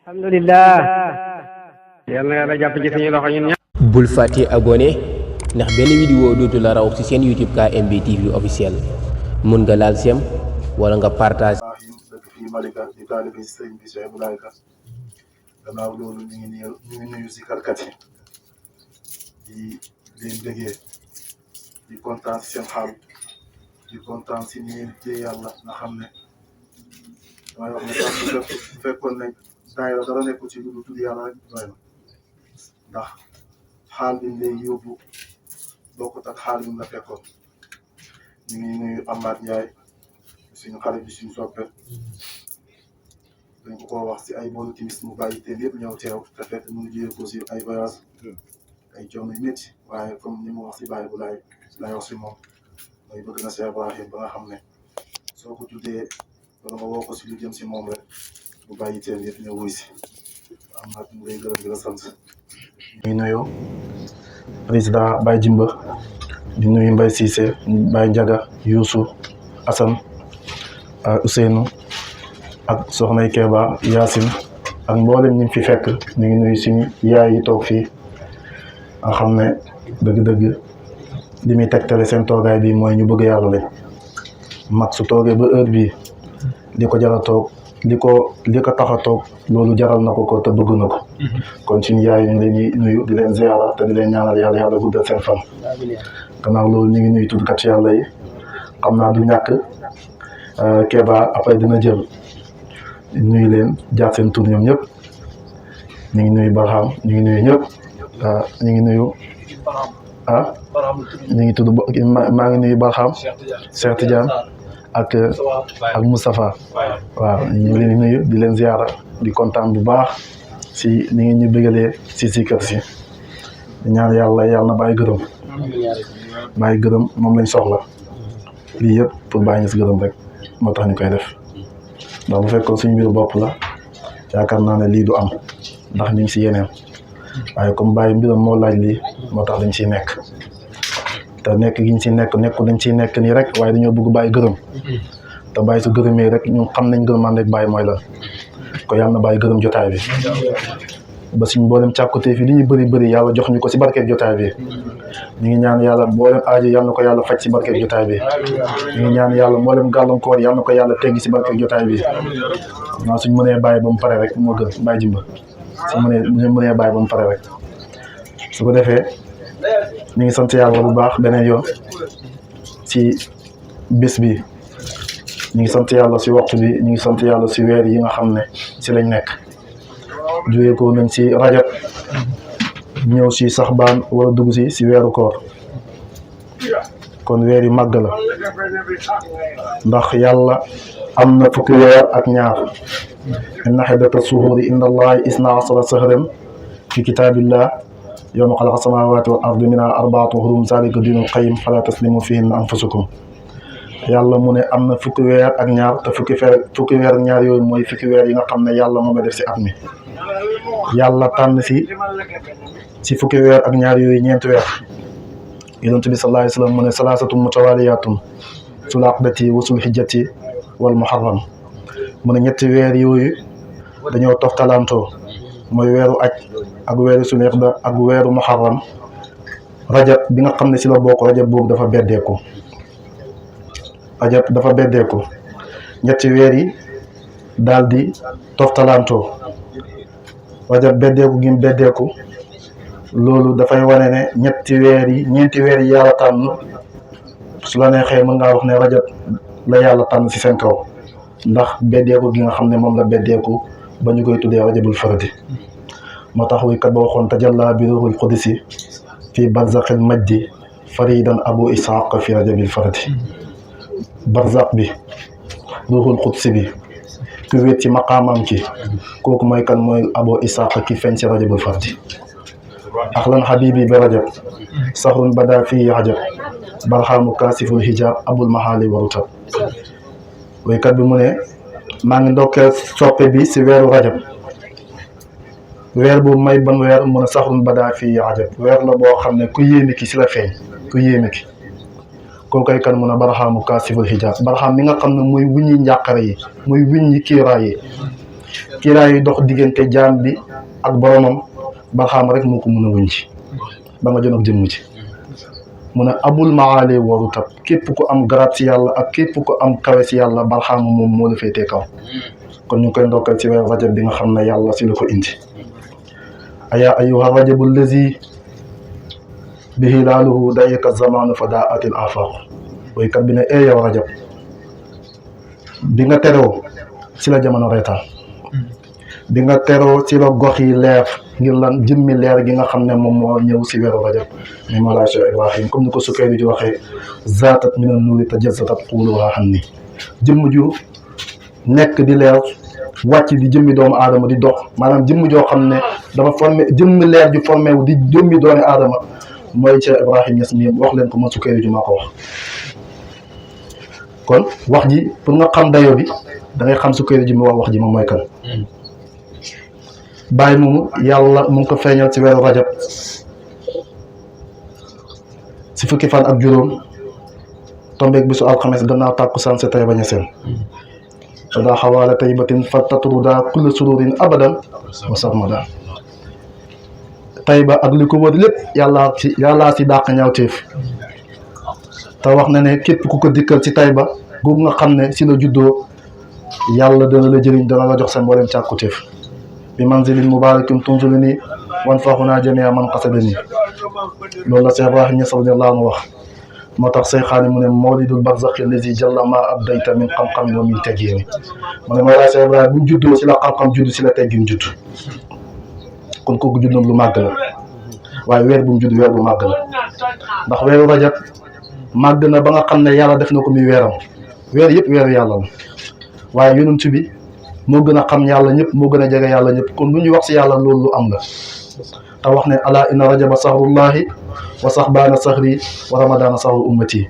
alhamdulillah yal na yàlla jàpp ci suñu loxo ñun ñëpp. bul fàtte abonné ndax benn vidéo dootu la raw ci seen YouTube KMB TV officiel mun nga laal sem wala nga partage. dëkk fii Malika di taalibe sëriñ bi Cheikh Ibrahima Ka gannaaw loolu ñu ngi nuyu si karkat yi di leen déggee di kontaan si seen xaal di kontaan si ni ngeen téye yàlla nga xam ne damay wax ne sax bu fekkoon ne daayira dara nekkul ci lu dul tudd yàlla rek doy na ndax xaal bi lay yóbbu bokkut ak xaal bi mu la fekkoon ñu ngi nuyu Amath Ndiaye suñu xale bi suñu soppe dañ ko wax si ay boolu timis mu bàyyi teel yëpp ñëw teew te fekk mu ngi jiyee ko si ay voyage ay coono yu métti waaye comme ni mu wax si bàyyi bu laay wax si moom mooy bëgg na Cheikh Ibrahim ba nga xam ne soo ko tuddee wala nga woo ko si lu jëm si moom rek mu bàyyi teel yëpp ñëw wuy si am na mu lay gërëm di la sant. ñu nuyu président Baye Jimba di nuyu Mbaye Cissé Baye Ndiaga Youssou Assane Ousseynou ak soxnay Keba Yacine ak mboolem ñu fi fekk ñu ngi nuyu suñu yaay yi toog fii nga xam ne dëgg-dëgg li muy tegtale seen toogaay bi mooy ñu bëgg yàlla lañ mag su toogee ba heure bii li ko jar a toog li ko tax a toog loolu jaral na ko te bëgg na ko kon suñu yaay ñu leen di nuyu di leen ziara te di leen ñaanal yàlla guddal seen fan gannaaw loolu ñu ngi nuyu tuddkat yàlla yi xam naa du ñàkk Keba après dina jël nuyu leen jaar seen tur ñoom ñëpp ñu ngi nuyu Barham ñu ngi nuyu ñëpp ñu ngi nuyu ñu ngi tudd maa ngi nuyu Barham Cheikh Tidiane ak Moustapha waaw ñu ngi leen di nuyu di leen ziara di kontaan bu baax si ni ngeen ñu bëggalee si kër si ñaan yàlla na bàyyi gërëm moom lañ soxla lii yëpp pour bàyyi ñu si gërëm rek moo tax ñu koy def ndax bu fekkoon suñu mbir bopp la yaakaar naa ne lii du am ndax ñu ngi si yeneen waaye comme bàyyi mbiram moo laaj lii moo tax dañ siy nekk te nekk gi ñu si nekku dañ ciy nekk nii rek waaye dañoo bëgg bàyyi gërëm te bàyyi su gërëmee rek ñun xam nañ gërëmaan rek bàyyi mooy lan ko yàlla na bàyyi gërëm jotaay bi ba suñ mboolem càkkutee fi li ñu bëri yàlla jox ñu ko si barkeeb jotaay bi ñu ngi ñaan yàlla mboolem aajo yàlla na ko yàlla faj si barkeeb jotaay bi ñu ngi ñaan yàlla mboolem gàllankoor yàlla na ko yàlla teggi si barkeeb jotaay bi waaw suñ mënee bàyyi ba mu pare rek moo gën bàyyi jimba suñ mënee bàyyi ba mu pare rek su ko defee ñu ngi sant yàlla bu baax beneen yoon si bis bi ñu ngi sant yàlla si waxtu bi ñu ngi sant yàlla si weer yi nga xam ne si lañ nekk jógee ko nañ si rajab ñëw si saxbaan wala dugg si weeru koor kon weer yi màgg la ndax yàlla am na fukki weer ak ñaar inna iddata suhuuri inda allahi isna asara sahran fi kitaabillah yawma xalaqa samawati wal ardi minha arbaatun hurum zalika diinul qayyim fala taslimu fihinna anfusakum yàlla mu ne am na fukki weer ak ñaar te fukki weer ak ñaar yooyu mooy fukki weer yi nga xam ne yàlla moom la def si at mi yàlla tànn si fukki weer ak ñaar yooyu ñeenti weer yonent bi sallallahu alayhi wa sallam mu ne salaasatun mutawaaliyatun sul aqdati wa sul hijjati wal muharram mu ne ñetti weer yooyu dañoo toftalantoo mooy weeru aj ak weeru sul iqda ak weeru muharram rajab bi nga xam ne si la bokk rajab boobu dafa beddeeku ñetti weer yi daal di toftalantoo rajab beddeeku loolu dafay wane ne ñeenti weer yi yàlla tànn su la neexee mën ngaa wax ne rajab la yàlla tànn si seen kaw ndax beddeeku gi nga xam ne moom la beddeeku ba ñu koy tuddee rajabul fardi moo tax wuykat ba waxoon tajalla bi ruhul qudsi fi barzaqil majdi faridan abu ishaq fi rajabil fardi barzaq bi ruhul qudsi bi ku wéet ci maqaamam ki kooku mooy kan mooy abu ishaq ki feeñ ci rajabul fardi axlan habibi bi rajab saxrun bada fii hajab barxaamu kaasiful hijab abul mahali warutab waykat bi mu ne maa ngi ndokkeel soppe bi si weeru rajab weer bu may ban weer mu ne saxrun bada fii hajab weer la boo xam ne ku yéeme ki si la feeñ ku yéeme ki kookoy kan mun a barxaamu kaasiful hijab barxaam mi nga xam ne muy wuññi njàqare yi muy wuññi kiiraay yi kiiraay yi dox diggante jaam bi ak boromam barxaama rek moo ko mën a wuñ ci ba nga jën ak jëmm ci mu ne abul maali waru tab képp ku am garaat si yàlla ak képp ku am kawe si yàlla barxaama moom moo la féetee kaw kon ñu ngi koy ndokkal ci weer rajab bi nga xam ne yàlla si la ko indi ayaa ayyuha rajabu lazi bihi laaluhu dayika zamanu fa daa atil afaq woykat bi ne yow rajab bi nga teroo si la jamono reetaan bi nga teroo ci la gox yi leer ngir lan jëmmi leer gi nga xam ne moom moo ñëw si weeru rajab mi Mawlaa Cheikh Ibrahim comme ni ko Sukayri di waxee zaatat min an-nuuri tajazzatat quluha hanni jëmm ju nekk di leer wàcc di jëmmi doomu aadama di dox maanaam jëmm joo xam ne dafa formé jëmmi leer ju formé wu di jëmmi doomu aadama mooy Cheikh Ibrahim Niass mi wax leen ko man Sukayri ju maa ko wax kon wax ji pour nga xam dayo bi da ngay xam Sukayri ji mi wax ji moom mooy kan bàyyi moomu yàlla mu ngi ko feeñal ci weeru rajab si fukki fan ak juróom tombeeg bisu alxames gannaaw tàkkusaan si Taïba Niassène daa xawaale taybatin fa tatruda kulla sururin abadan wa sarmada Taïba ak li ko wër lépp yàllaa si dàq ñaawteef te wax na ne képp ku ko dikkal ci Taïba googu nga xam ne si la juddoo yàlla dana la jëriñ dana la jox sa mboolem càkkutéef bi manzilin mubarakin tunzulu nii wan faxunaa jamia man xasada nii loolu la Cheikh Ibrahim Niass radiyallahu anhu wax moo tax say xaani mu ne mawlidul barzaqi lazi jalla ma abdayta min xam-xamin wa min teggini mu ne Mawlaa Cheikh Ibrahim bu juddoo si la xam-xam judd si la teggin judd kon kooku judd lu màgg la waaye weer bu mu judd weer bu màgg la ndax weeru rajab màgg na ba nga xam ne yàlla def na ko muy weeram weer yëpp weeru yàlla la waaye yonent bi moo gën a xam yàlla ñëpp moo gën a jege yàlla ñëpp kon lu ñuy wax si yàlla loolu lu am la te wax ne ala inna rajaba sahrullahi wa saxbaana sahri wa ramadaana sahru ummati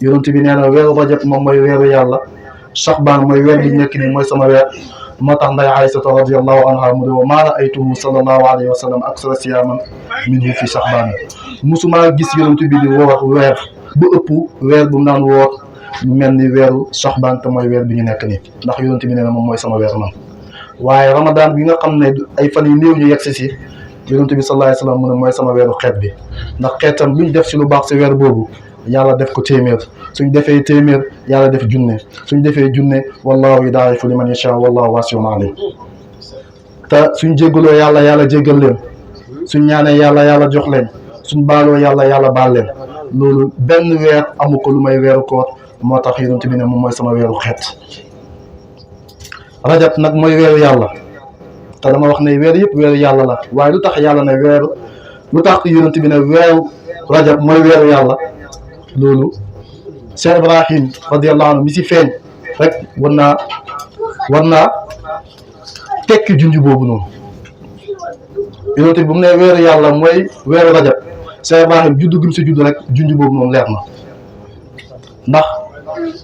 yonent bi nee na weeru rajab moom mooy weeru yàlla saxbaan mooy weer bi nekk nii mooy sama weer moo tax nday Aysata radiyallahu anha mu ne wa maa ra'aytuhu sallallahu alayhi wa sallam aksara siyaaman minhu fi saxbaan musumaa gis yonent bi di woor weer bu ëpp weer bu naan woor lu mel ni weeru saxbaan te mooy weer bi ñu nekk nii ndax yonent bi nee na moom mooy sama weer man waaye ramadaan bi nga xam ne ay fan yu néew ñu yegg si yonent bi sallallahu alayhi wa sallam mu ne mooy sama weeru xeet bi ndax xeetam luñ def si lu baax si weer boobu yàlla def ko téeméer suñ defee téeméer yàlla def junne suñ defee junne wallahu yudaa'ifu liman yashaa wallahu waasi'un aliim te suñ jéggaloo yàlla jéggal leen suñ ñaanee yàlla jox leen suñ baaloo yàlla baal leen loolu benn weer amu ko lu may weeru koor moo tax yonent bi ne moom mooy sama weeru xeet rajab nag mooy weeru yàlla te dama wax ne weer yëpp weeru yàlla la waaye lu tax yàlla ne lu tax yonent bi ne weeru rajab mooy weeru yàlla loolu Cheikh Ibrahim radiyallahu anhu mi si feeñ rek war naa tekki junj boobu noonu yonent bi bu mu ne weeru yàlla mooy weeru rajab Cheikh Ibrahim juddu gi mu si judd rek junj boobu noonu leer na ndax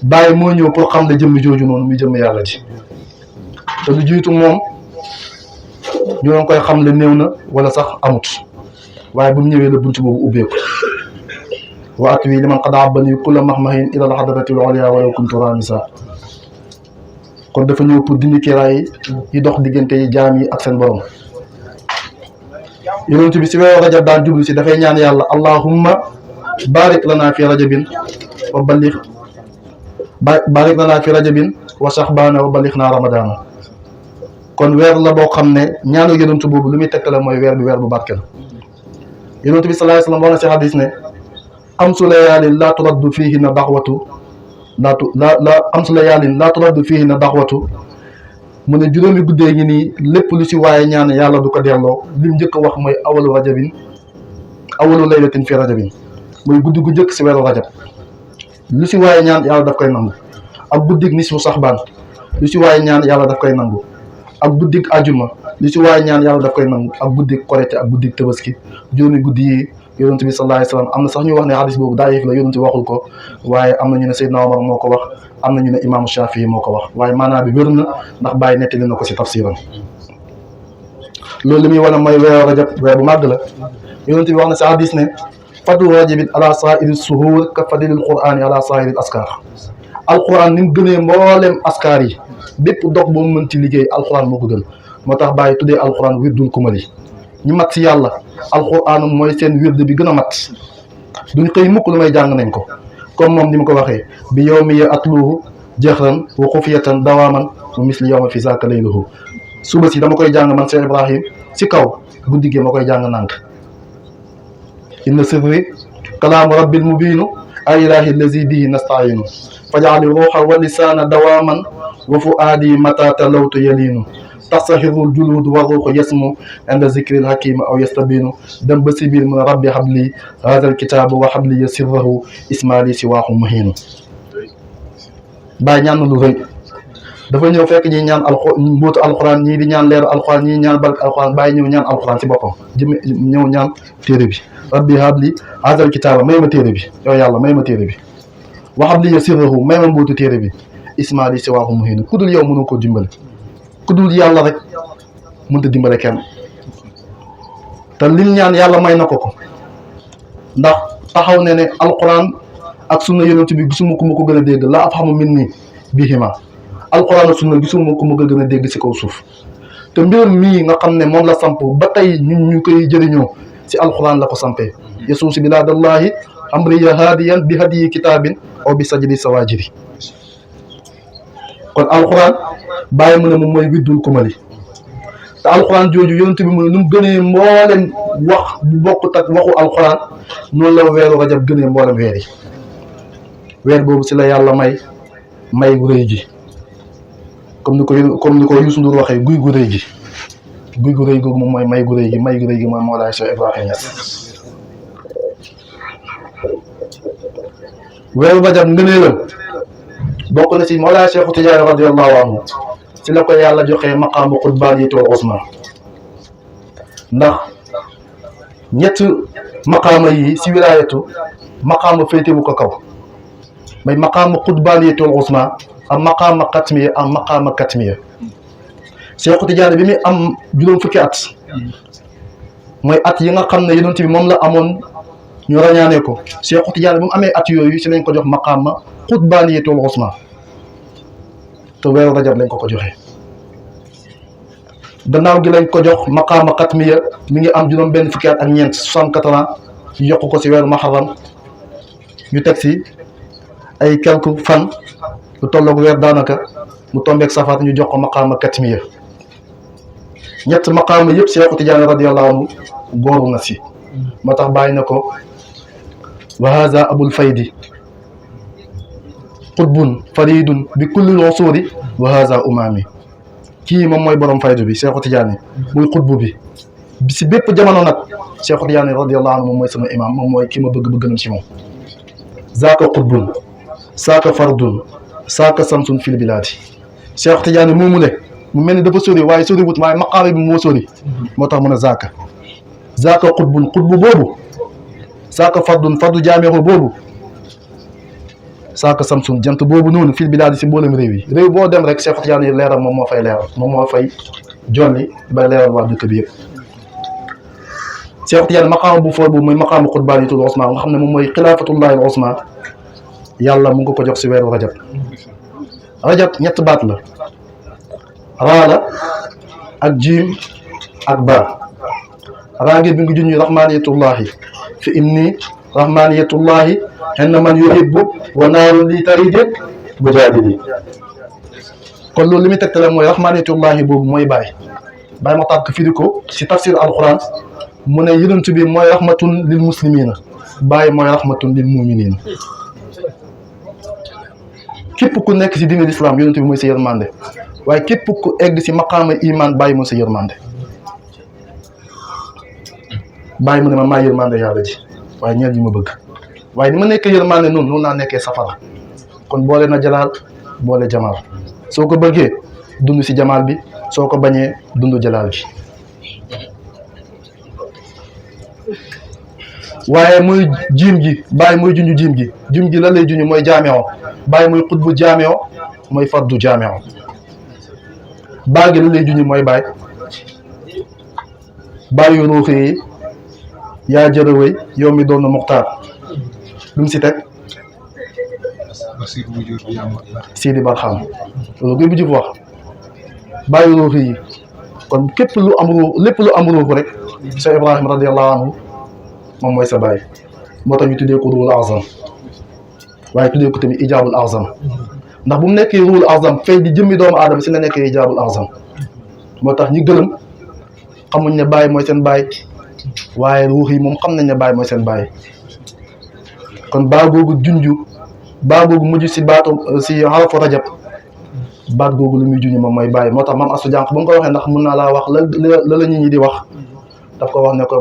Baye moo ñëw pour xam ne jëmm jooju noonu muy jëmm yàlla ji te lu jiitu moom ñu doon koy xam le néew na wala sax amut waaye bu mu ñëwee la bunt boobu ubbeeku wa at wi li man qad abbani kulla mahmahin ila al hadrati al ulya walaw kuntu ramisa kon dafa ñëw pour dindi kiiraay yi dox diggante yi jaam yi ak seen borom yonent bi si weeru rajab daan jublu si dafay ñaan yàlla allahumma barik lana fi rajabin wa barik lana fi rajabin wa saxbaana wa balixna ramadana kon weer la boo xam ne ñaanu yonent boobu lu muy tekk la mooy weer bu barke la yonent bi sallallahu alayhi wa sallam wax na si hadis ne amsu layaalin laa turaddu fiihinna daxwatu amsu layaalin laa turaddu fiihinna daxwatu mu ne juróomi guddee ngi nii lépp lu si waaye ñaan yàlla du ko delloo lim njëkk a wax mooy awalu laylatin fi rajabin mooy guddi gu njëkk si weeru rajab lu si waaye ñaan yàlla daf koy nangu ak guddig nisfu saxbaan lu si waaye ñaan yàlla daf koy nangu ak guddig ajuma lu si waaye ñaan yàlla daf koy nangu ak guddig korite ak guddig tabaski juróomi guddi yi yonent bi sallallahu alayhi wa sallam am na sax ñu wax ne hadis boobu daif la yonent bi waxul ko waaye am na ñu ne Seydina Omar moo ko wax am na ñu ne imaamu Shafii moo ko wax waaye maanaam bi wér na ndax bàyyi nettali na ko si tafsiram loolu li muy wane mooy weeru rajab weer bu màgg la yonent bi wax na si hadis ne fadlu rajabin ala saa'iri suhuur ka fadlil qur'aani ala saa'iri askar alquran ni mu gënee mbooleem askar yi bépp dog boo mën ci liggéey alxuraan moo ko gën moo tax bàyyi tuddee alxuraan wirdul kumali ñi mat si yàlla alxuraan mooy seen wird bi gën a mat duñ xëy mukk lu may jàng nañ ko comme moom ni mu ko waxee bi yow mi ya atluhu jëxran wa xufiyatan dawaaman wa misli yow ma fi zaaka layluhu suba si dama koy jàng man Cheikh Ibrahim si kaw guddi gi ma koy jàng nànk inna sirri kalaamu rabbil mubiinu ay ilaahi allazi bihi nasta'iinu faj'ali ruuxa wa lisaana dawaaman wa fuaadi mata talawtu yaliinu tasaxirul juluud wa ruuxu yasmu inda zikril hakiim aw yastabiinu dem ba si biir mu ne rabbi habli haazal kitaabu wa habli sirrahu ismaali si waaxu muhiinu bàyyi ñaan na lu rëy dafa ñëw fekk ñi ñaan mbóotu alxuraan ñii di ñaan leeru alxuraan ñii ñaan barke alxuraan bàyyi ñëw ñaan alxuraan si boppam ñëw ñaan téere bi rabbi habli haazal kitaaba may ma téere bi yow yàlla may ma téere bi wa habli sirrahu may ma mbóotu téere bi ismaali si waaxu muhiinu ku dul yow mënoo koo dimbale ku dul yàlla rek mënut a dimbale kenn te lim ñaan yàlla may na ko ko ndax taxaw ne ne alquran ak sunna yonent bi gisuma ku ma ko gën a dégg la afhamu minni bihima alquran ak sunna gisuma ku ma ko gën a dégg si kaw suuf te mbiram mii nga xam ne moom la samp ba tey ñun ñu koy jëriñoo si alquran la ko sampee yasuusi bilaadallahi amriya haadiyan bi hadiyi kitaabin aw bi sajdi sawaajiri kon alquran bàyyi mu ne moom mooy wirdul kumali te alquran jooju yonent bi mu ne nu mu gënee mboolem wax bu bokkut ak waxu alquran noonu la weeru rajab gënee mboolem weer yi weer boobu si la yàlla may gu rëy ji comme ni ko Youssou Ndour waxee guy gu rëy ji guy gu rëy googu moom mooy may gu rëy gi may gu rëy gi mooy Mawlaay Cheikh Ibrahima Niass weeru rajab ngëneelam bokk na si Mawlaay Cheikh Tidiane radiyallahu anhu si la ko yàlla joxee maqaamu qutbaaniyatul uzma ndax ñett maqaama yi si wilaayatu maqaama féetewu ko kaw may maqaamu qutbaaniyatul uzma am maqaama xatmiya am maqaama katmiya Cheikh Tidiane bi muy am juróom fukki at mooy at yi nga xam ne yonent bi moom la amoon ñu rañaanee ko Cheikh Tidiane bi mu amee at yooyu si lañ ko jox maqaama qutbaaniyatul uzma te weeru rajab lañ ko joxe gannaaw gi lañ ko jox maqaama xatmiya mi ngi am juróom benn fukki at ak ñeent 64 ans ñu yokk ko si weeru muharram ñu teg si ay quelques fan lu tolloog weer daanaka mu tombeeg safar ñu jox ko maqaama katmiya ñett maqaama yëpp Cheikh Tidiane radiyallahu anhu góoru na si moo tax bàyyi na ko wa haza abul faydi qutbun faridun bi kulli usuri wa haza umami kii moom mooy borom faydu bi Cheikh Tidiane muy xutbu bi si bépp jamono nag Cheikh Tidiane radiyallahu anhu moom mooy sama imam moom mooy ki ma bëgg gënam si moom zaaka qutbun saaka fardun saaka samsun fil bilaadi Cheikh Tidiane moomu ne mu mel ni dafa sori waaye sori wut waaye maqaama bi moo sori moo tax mu ne zaaka qutbun qutbu boobu saaka fardun fardu jaameexu boobu saaka samsun jant boobu noonu fil bilaadi si mboolem réew boo dem rek Cheikh Tidiane leeral moom moo fay leeral moom moo fay jolli bay leeral waa dëkk bi yëpp Cheikh Tidiane maqaama bu foor boobu mooy maqaama qutbaaniyatul uzma nga xam ne moom mooy xilaafatullahi al uzma yàlla mu ngi ko jox si weeru rajab ñett baat la raala ak jiim ak baa raa ngi bi ngi junñu rahmaniyatullahi fi inni rahmaniyatullahi henna man yuhibbu wa naaru li tarije bu jaadili kon loolu li muy tegtale mooy rahmaniyatullahi boobu mooy bàyyi ma tànk firi ko si tafsir alquran mu ne yonent bi mooy rahmatun lil muslimina bàyyi mooy rahmatun lil muminina képp ku nekk si diine l'islam yonent bi mooy sa yërmande waaye képp ku egg si maqaama iman bàyyi mooy sa yërmande bàyyi mu ne ma maa yërmande yàlla ji waaye ñeel ñi ma bëgg waaye ni ma nekkee yërmande noonu naa nekkee safara kon boole na jalaal boole jamaal soo ko bëggee dund si jamaal bi soo ko bañee dund jalaal bi waaye muy jiim gi bàyyi muy junj jiim gi la lay junj mooy jaamewo bàyyi muy xutbu jaamewo mooy fardu jaamewo baa gi la lay junj mooy bàyyi ruuxi yi yaa jërëwëy yow mi doon na muxtaar lu mu si teg Sidi Barham loolu guy bu jub wax bàyyi ruux yi kon képp lu am ruux lépp lu am ruux rek Cheikh Ibrahima radiyallahu anhu moom mooy sa baay moo tax ñu tuddee ko ruhul azam waaye tuddee ko tamit ijaabul azam ndax bu mu nekkee ruhul azam fay di jëmmi doomu aadama si la nekkee ijaabul azam moo tax ñi gëlëm xamuñ ne baay mooy seen baay waaye ruux yi moom xam nañ ne baay mooy seen baay kon baa googu junju baa googu mujj si baatu si xarafu rajab baat googu lu muy junj moom mooy baay moo tax maam Astu Jànq ba nga ko waxee ndax mun naa laa wax la nit ñi di wax daf ko wax ne ko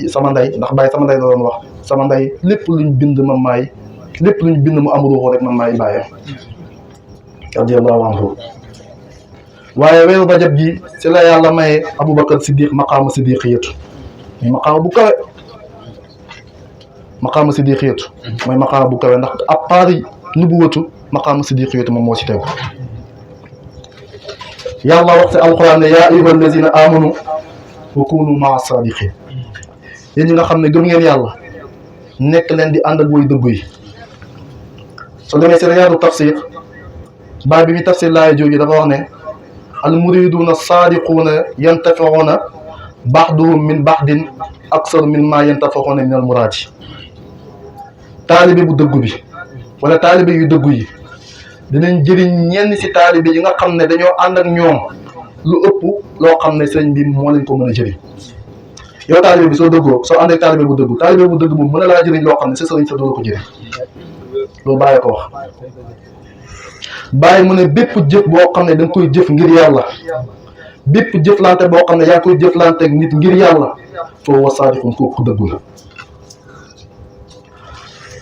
sama ndey ndax baay sama ndey la doon wax sama ndey lépp luñ bind man maay lépp luñ bind mu am ruuxu rek man maay baayam radiyallahu anhu waaye weeru rajab ji si la yàlla maye Aboubacar Siddiq maqaama siddiqiyatu mooy maqaama bu kawe maqaama siddiqiyatu mooy maqaama bu kawe ndax à part nubuwatu maqaama siddiqiyatu moom moo si tegu yàlla wax si alquran ne yaa ayyuha allazina amanu wa kunu maa sadiqin yéen ñi nga xam ne gëm ngeen yàlla nekk leen di ànd ak woy dëggu yi soo demee si Riyaadu tafsir baay bi mi tafsir laay jooju dafa wax ne al muriduna saadiquuna yantafiuuna baxduhum min baxdin aksar min maa yantafiuuna min al muraadi taalibe bu dëggu bi wala taalibe yu dëggu yi dinañ jëriñ ñenn si taalibe yi nga xam ne dañoo ànd ak ñoom lu ëpp loo xam ne sëñ bi moo leen ko mën a jëriñ yow taalibe bi soo dëggoo soo ànd ak taalibe bu dëgg moom mën na laa jëriñ loo xam ne sa sëriñ sa doo ko jëriñ loolu bàyyi ko wax bàyyi mu ne bépp jëf boo xam ne da nga koy jëf ngir yàlla bépp jëflante boo xam ne yaa ngi koy jëflante ak nit ngir yàlla foo wa saadiqun kooku dëggu la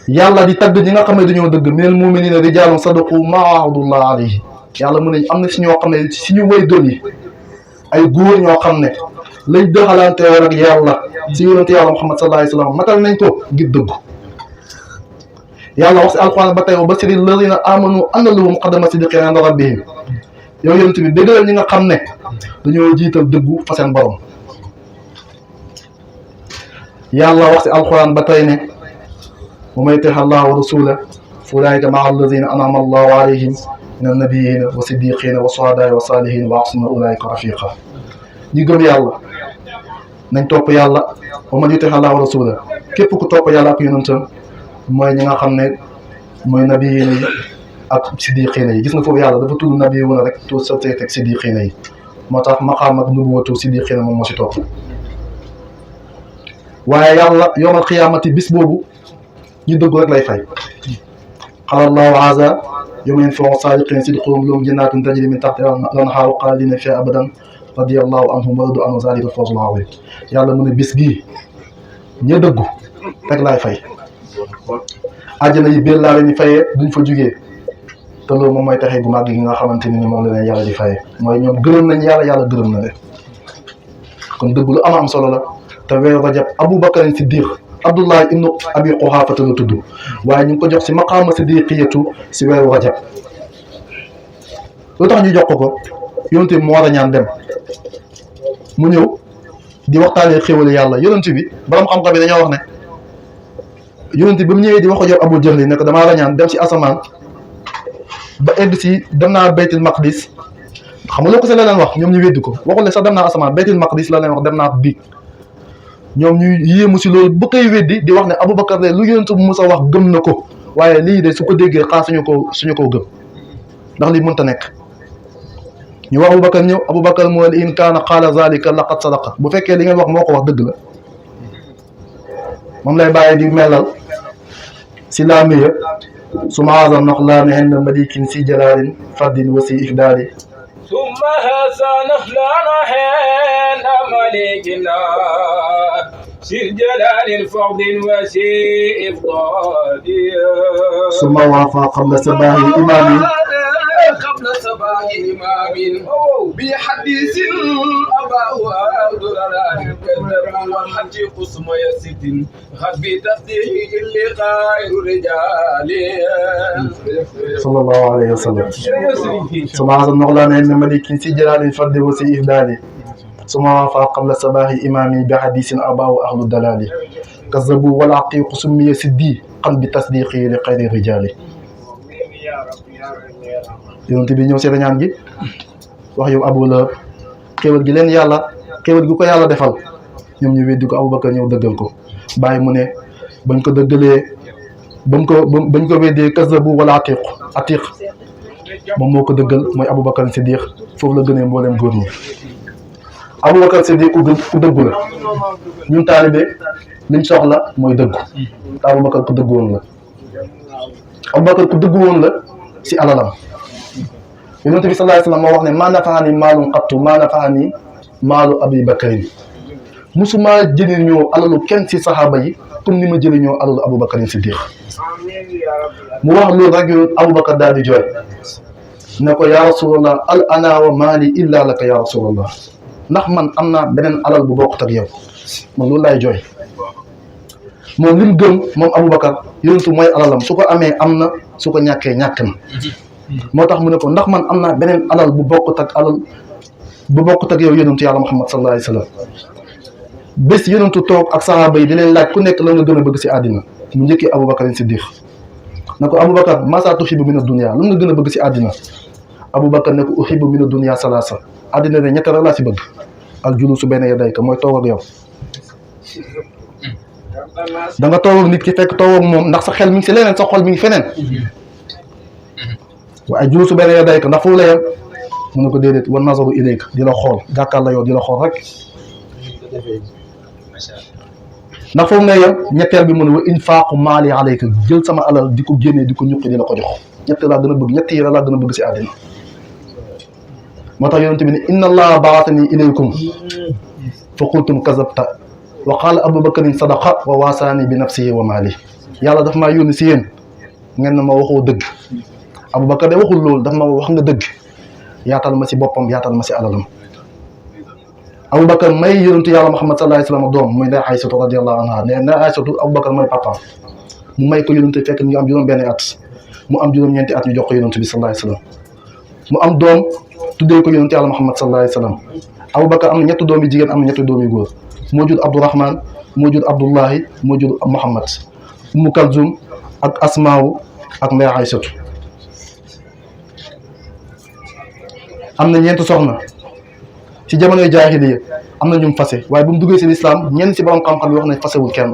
yàlla di tagg ñi nga xam ne dañoo dëgg minal mu'minina rijaalun sadaqu maa ahadullah alayhi yàlla mu ne am na si ñoo xam ne si ñu way gëm yi ay góor ñoo xam ne lañ dëxalante woon ak yàlla si yonente yàlla Muhammad sallallahu alayhi wa sallam matal nañ ko ngir dëggu yàlla wax si alquran ba tey wa bashiri alladina amanu anna lahum qadama sidqin inda rabbihim yow yonent bi déggalal ñi nga xam ne dañoo jiital dëggu fa seen borom yàlla wax si alquran ba tey ne wa man yuti' allaha wa rasulahu fa ulaa'ika ma'a alladina an'ama allahu alayhim min annabiyina wa siddiqina wa shuhadaai wa salihin wa hasuna ulaa'ika rafiqa ñi gëm yàlla nañ topp yàlla wa man yuti' allaha wa rasulahu képp ku topp yàlla ak yonentam mooy ñi nga xam ne mooy nabiyiina yi ak siddiqiina yi gis nga foofu yàlla dafa tudd nabiyuuna rek tudd sa teg siddiqiina yi moo tax maqaam ak nubuwatu siddiqiina moom moo si topp waaye yàlla yawmal qiyaamati bis boobu ñu dëggu rek lay fay qaala allahu haza yawma yanfa'u saadiqiina sidquhum lahum jannaatun tajri min tahtiha al-anhaaru xaalidiina fiihaa abadan radiyallahu anhum wa radu anhu zaalika al-fawzul aziim yàlla mu ne bis bii ña dëggu rek lay fay àjjana yi biir laa leen di fayee duñ fa jugee te loolu moom mooy taxe gu màgg gi nga xamante ni moom la leen yàlla di fayee mooy ñoom gërëm nañ yàlla yàlla gërëm na leen kon dëgg lu am solo la te weeru rajab Aboubacar Siddiq Abdullah ibnu Abi Quhafa la tudd waaye ñu ngi ko jox si maqaama siddiqiyatu si weeru rajab lu tax ñu jox ko yonent bi mu war a ñaan dem mu ñëw di waxtaanee xéwal yàlla yonent bi borom xam-xam bi dañoo wax ne yonent bi ba mu ñëwee di wax ko jox Abu Jahl ne ko damaa la ñaan dem si asamaan ba egg si dem naa baytul maqdis xam nga loo ko se la leen wax ñoom ñu weddi ko waxul ne sax dem naa asamaan baytul maqdis la leen wax dem naa biig ñoom ñu yéemu si loolu ba koy weddi di wax ne Aboubacar de lu yonent bu Musa wax gëm na ko waaye lii de su ko déggee xaar suñu ko gëm ndax lii mënta nekk ñu wax Aboubacar ñëw Aboubacar moo ne in kaana qaala zalika laqad sadaqa bu fekkee li ngeen wax moo ko wax dëgg la moom lay bàyyi di melal si laamiya su ma azam nax laa ne henn malikin si jalaalin fardin wa si ifdaali ثم هذا نخلان حين ملكنا سي جلال الفرد وسي إفضال ثم وافى قبل صباح إمامي قبل صباح إمام بحديث أباه أبدال كذب والحج قسم يسد خذ بتصديق اللي غير رجال صلى الله عليه وسلم ثم عظم نغلان عند ملك في جلال الفرد وسي إفدالي ثم وافى قبل صباح إمامي بحديث أباه أهل الدلال كذبوا والعقيق سمي سدي قم بتصديقه لغير رجال yonent bi ñëw seeta ñaan gi wax yow Abu Lahab xéewal gi leen yàlla xéewal gi ko yàlla defal ñoom ñu weddi ko Abubakar ñëw dëggal ko bàyyi mu ne bañ ko dëggalee bañ ko weddee kazabu wala atiq moom moo ko dëggal mooy Abubakar Siddiq foofu la gënee mbooleem góor ñi Abubakar Siddiq ku dëggu la ñun taalibe liñ soxla mooy dëggu te Abubakar ku dëggu woon la Abubakar ku dëggu woon la si alalam yonent bi sallallahu alayhi wa sallam moo wax ne maa nafaani maalun qattu maa nafaani maalu Abi Bakrin musuma jëriñoo alalu kenn si saxaaba yi comme ni ma jëriñoo alalu Abubakar Siddiq mu wax loolu rek yow Abubakar daal di jooy ne ko yaa rasulallah al ana wa maali illa laka yaa rasulallah ndax man am naa beneen alal bu bokkut ak yow man loolu laay jooy moom li mu gëm moom Abubakar yonentu mooy alalam su ko amee am na su ko ñàkkee ñàkk na moo tax mu ne ko ndax man am naa beneen alal bu bokkut ak yow yonentu yàlla Muhammad sallallahu alayhi wa sallam bés yonentu toog ak saxaaba yi di leen laaj ku nekk la nga gën a bëgg si àddina mu njëkkee Abubakar Siddiq ne ko Abubakar masa tuhibbu mina dunya lu nga gën a bëgg si àddina Abubakar ne ko uhibbu mina dunya salaasa àddina ne ñett rek laa si bëgg ak julusu bayna yadayka mooy toog ak yow da nga toog ak nit ki fekk toog ak moom ndax sa xel mi ngi si leneen sa xol mi ngi feneen waaye julusu bayna yadayka ndax foofu la yem mu ne ko déedéet wan nazaru ilayka di la xool jàkkaar la yow di la xool rek ndax foofu ngay yem ñetteel bi mu ne wa infaaqu maali alayka jël sama alal di ko génnee di ko ñuqi di la ko jox ñett laa gën a bëgg ñett yi laa gën a bëgg si àddina moo tax yonent bi ne inna allaha ba'athani ilaykum fa qultum kazabta wa qaala abubakarin sadaqa wa waasaani bi nafsihi wa maali yàlla daf maa yónni si yéen ngeen na ma waxoo dëgg Abubakar de waxul loolu daf ma wax nga dëgg yaatal ma si boppam yaatal ma si alalam Abubakar may yonentu yàlla Muhammad sallallahu alayhi wa sallam doom muy Ndey Aysatu radiyallahu anha ne Ndey Aysatu Abubakar mooy papaam mu may ko yonentu fekk ñu am juróom-benn at mu am juróom-ñeenti at ñu jox ko yonentu bi sallallahu alayhi wa sallam mu am doom tuddee ko yonentu yàlla Muhammad sallallahu alayhi wa sallam Abubakar am na ñetti doom yi jigéen am na ñetti doom yu góor moo jur Abdurahman moo jur Abdullahi moo jur Muhammad Umu Kalzum ak Asmaawu ak Ndey Aysatu am na ñeenti soxna ci jamonoy jaahiliya am na ñum fase waaye bu mu duggee si lislaam ñenn si borom xam-xam yi wax nañ fasewul kenn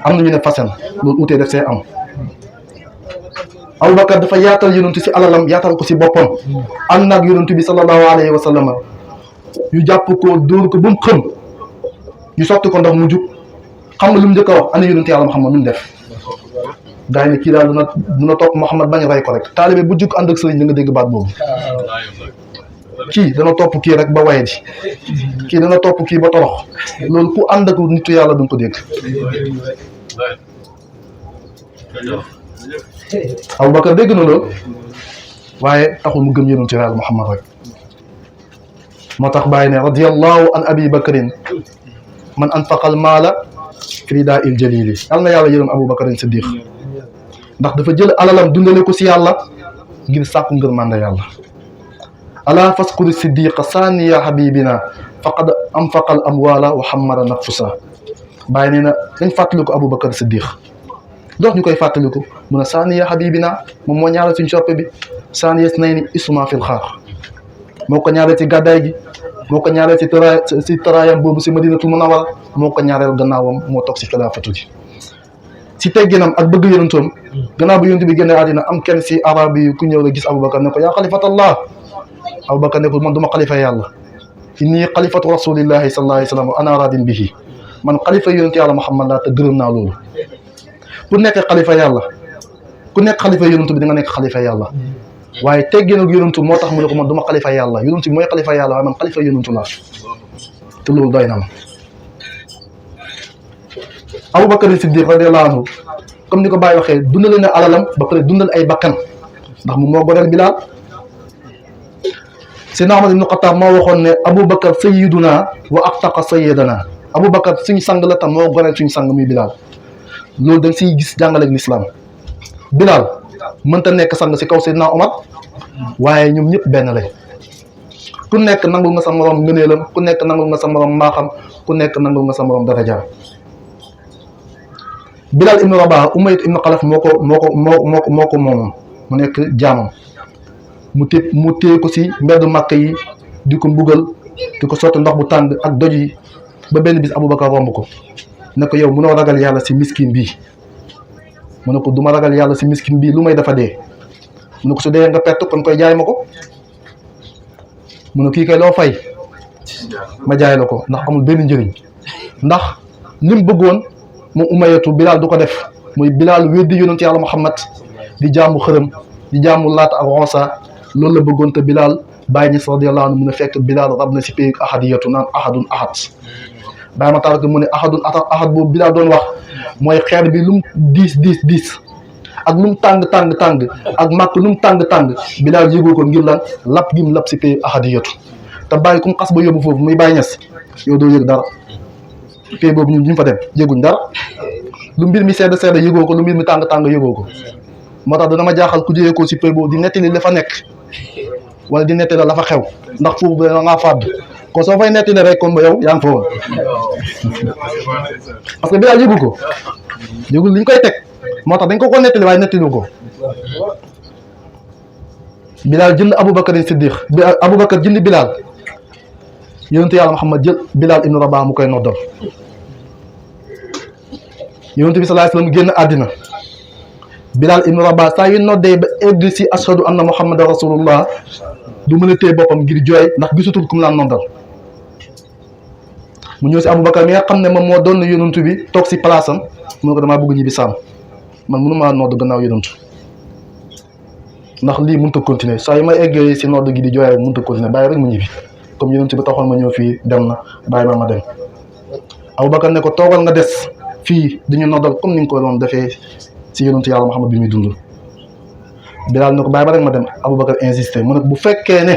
am na ñu ne fasen loolu utee def see am Abubakar dafa yaatal yonentu si alalam yaatal ko si boppam ànd naag yonentu bi sallallahu alayhi wa sallam yu jàpp ko dóor ko ba mu xëm ñu sotti ko ndox mu jug xam nga lu mu njëkk a wax ana yonentu yàlla Muhammad nu mu def gaa yi ne kii daal dina topp Muhammad bañ rey ko rek taalibe bu jug ànd ak sëriñ da nga dégg baat boobu kii dana topp kii rek ba waye di kii dana topp kii ba torox loolu ku ànd ak nitu yàlla duñ ko dégg Abubakar dégg na loolu waaye taxul mu gëm yonentu yàlla Muhammad rek moo tax bàyyi ne radiyallahu an abi bakrin man anfaqal maala fi daa il jalili yàlla na yàlla yërëm Abubakar Siddiq ndax dafa jël alalam dundale ko si yàlla ngir sàkku ngërmande yàlla ala faskuri siddiqa saaniya habibina faqad anfaqal amwala wa hammara nafsa bàyyi nee na dañ fàttaliku Abubakar Siddiq dox ñu koy fàttaliku mun a saaniya habibina moom moo ñaareel suñ soppe bi saaniya snayni isma fil xaar moo ko ñaareel ci gàddaay gi moo ko ñaareel si taraayam boobu si madinatul munawwara moo ko ñaareel gannaawam moo toog si xilaafatu gi si tegginam ak bëgg yonentoom gannaaw bi yonent bi génne àddina am kenn si arab yi ku ñëw la gis Abubakar ne ko yaa xalifatallah Abubakar ne ko man duma xalifa yàlla inni xalifatu rasulillahi sallallahu alayhi wa sallam wa ana radin bihi man xalifa yonent yàlla Muhammad laa te gërëm naa loolu ku nekk xalifa yàlla ku nekk xalifa yonent bi di nga nekk xalifa yàlla waaye teggin ak yonentu moo tax mu ne ko man duma xalifa yàlla yonent bi mooy xalifa yàlla waaye man xalifa yonentu laa te loolu doy na ma Abubakar Siddiq radiyallahu anhu comme ni ko Baye waxee dundal na alalam ba pare dundal ay bakkan ndax moom moo goreel Bilaal Seydina Umar ibn Xattaab moo waxoon ne Abubakar sayyiduna wa aqtaqa sayyidana Abubakar suñu sang la tam moo goreel suñu sang muy Bilaal loolu da nga siy gis jàngaleeg lislaam Bilaal mënta nekk sang si kaw Seydina Umar waaye ñoom ñëpp benn lañ ku nekk nangul nga sa morom ngëneelam ku nekk nangul nga sa morom mbaaxam ku nekk nangul nga sa morom darajaam Bilaal ibnu Rabah Umayya ibnu Xalaf moo ko moomoon mu nekk jaamam mu téye ko si mbeddu Màkka yi di ko mbugal di ko sotti ndox bu tàng ak doj yi ba benn bis Aboubacar romb ko ne ko yow mënoo ragal yàlla si miskin bii mu ne ko du ma ragal yàlla si miskin bii lu may dafa dee mu ne ko su dee nga perte kon koy jaay ma ko mu ne kii kay loo fay ma jaay la ko ndax amul benn njëriñ ndax lim bëggoon moom Umayyatu Bilaal du ko def muy Bilaal weddi yonent yàlla Muhammad di jaamu xërëm di jaamu Laat ak Uzza loolu la bëggoon te Bilaal Baay Ñas radiyallahu anhu mu ne fekk Bilaal rab na si pays ahadiyatu naan ahadun ahad Baay ma taal ko mu ne ahadun ahad boobu Bilaal doon wax mooy xeer bi lu mu diis ak lu mu tàng ak màkk lu mu tàng Bilaal yëgoo ko ngir lan lap gi mu lap si pays ahadiyatu te bàyyi ku mu xas ba yóbbu foofu muy Baay Ñas yow doo yëg dara pays boobu ñu fa dem yëguñ dara lu mbir mi sedd yëgoo ko lu mbir mi tàng yëgoo ko moo tax dana ma jaaxal ku jógee ko si pays boobu di nettali la fa nekk wala di nettali la fa xew ndax foofu da ngaa fàdd kon soo fay nettali rek kon ba yow yaa ngi fa woon parce que Bilaal yëgu ko yëgul li ñu koy teg moo tax dañ ko nettali waaye nettali ko Bilaal jënd Aboubacar Siddiq Aboubacar jënd Bilaal yonent yàlla Muhammad jël Bilaal ibnu Rabah mu koy noddal yonent bi sallallahu alayhi wasallam génn àddina Bilaal ibnu Rabah saa yu noddee ba egg si ashhadu anna Muhammadan rasulullah du mën a téye boppam ngir jooy ndax gisutul ku mu laan noddal mu ñëw si Aboubacar mi nga xam ne moom moo doon yonent bi toog si place am mu ne ko damaa bëgg ñibbi saam man mënu maa nodd gannaaw yonent ndax lii mënut a continuer saa yu may eggee si nodd gi di jooy rek mënut a continuer bàyyi rek mu ñibbi comme yonent bi taxoon ma ñëw fii dem na bàyyi ma dem Aboubacar ne ko toogal nga des fii di ñu noddal comme ni nga ko doon defee si yonent yàlla Muhammad bi muy dund Bilaal ne ko bàyyi ba rek ma dem Aboubacar insisté mu ne bu fekkee ne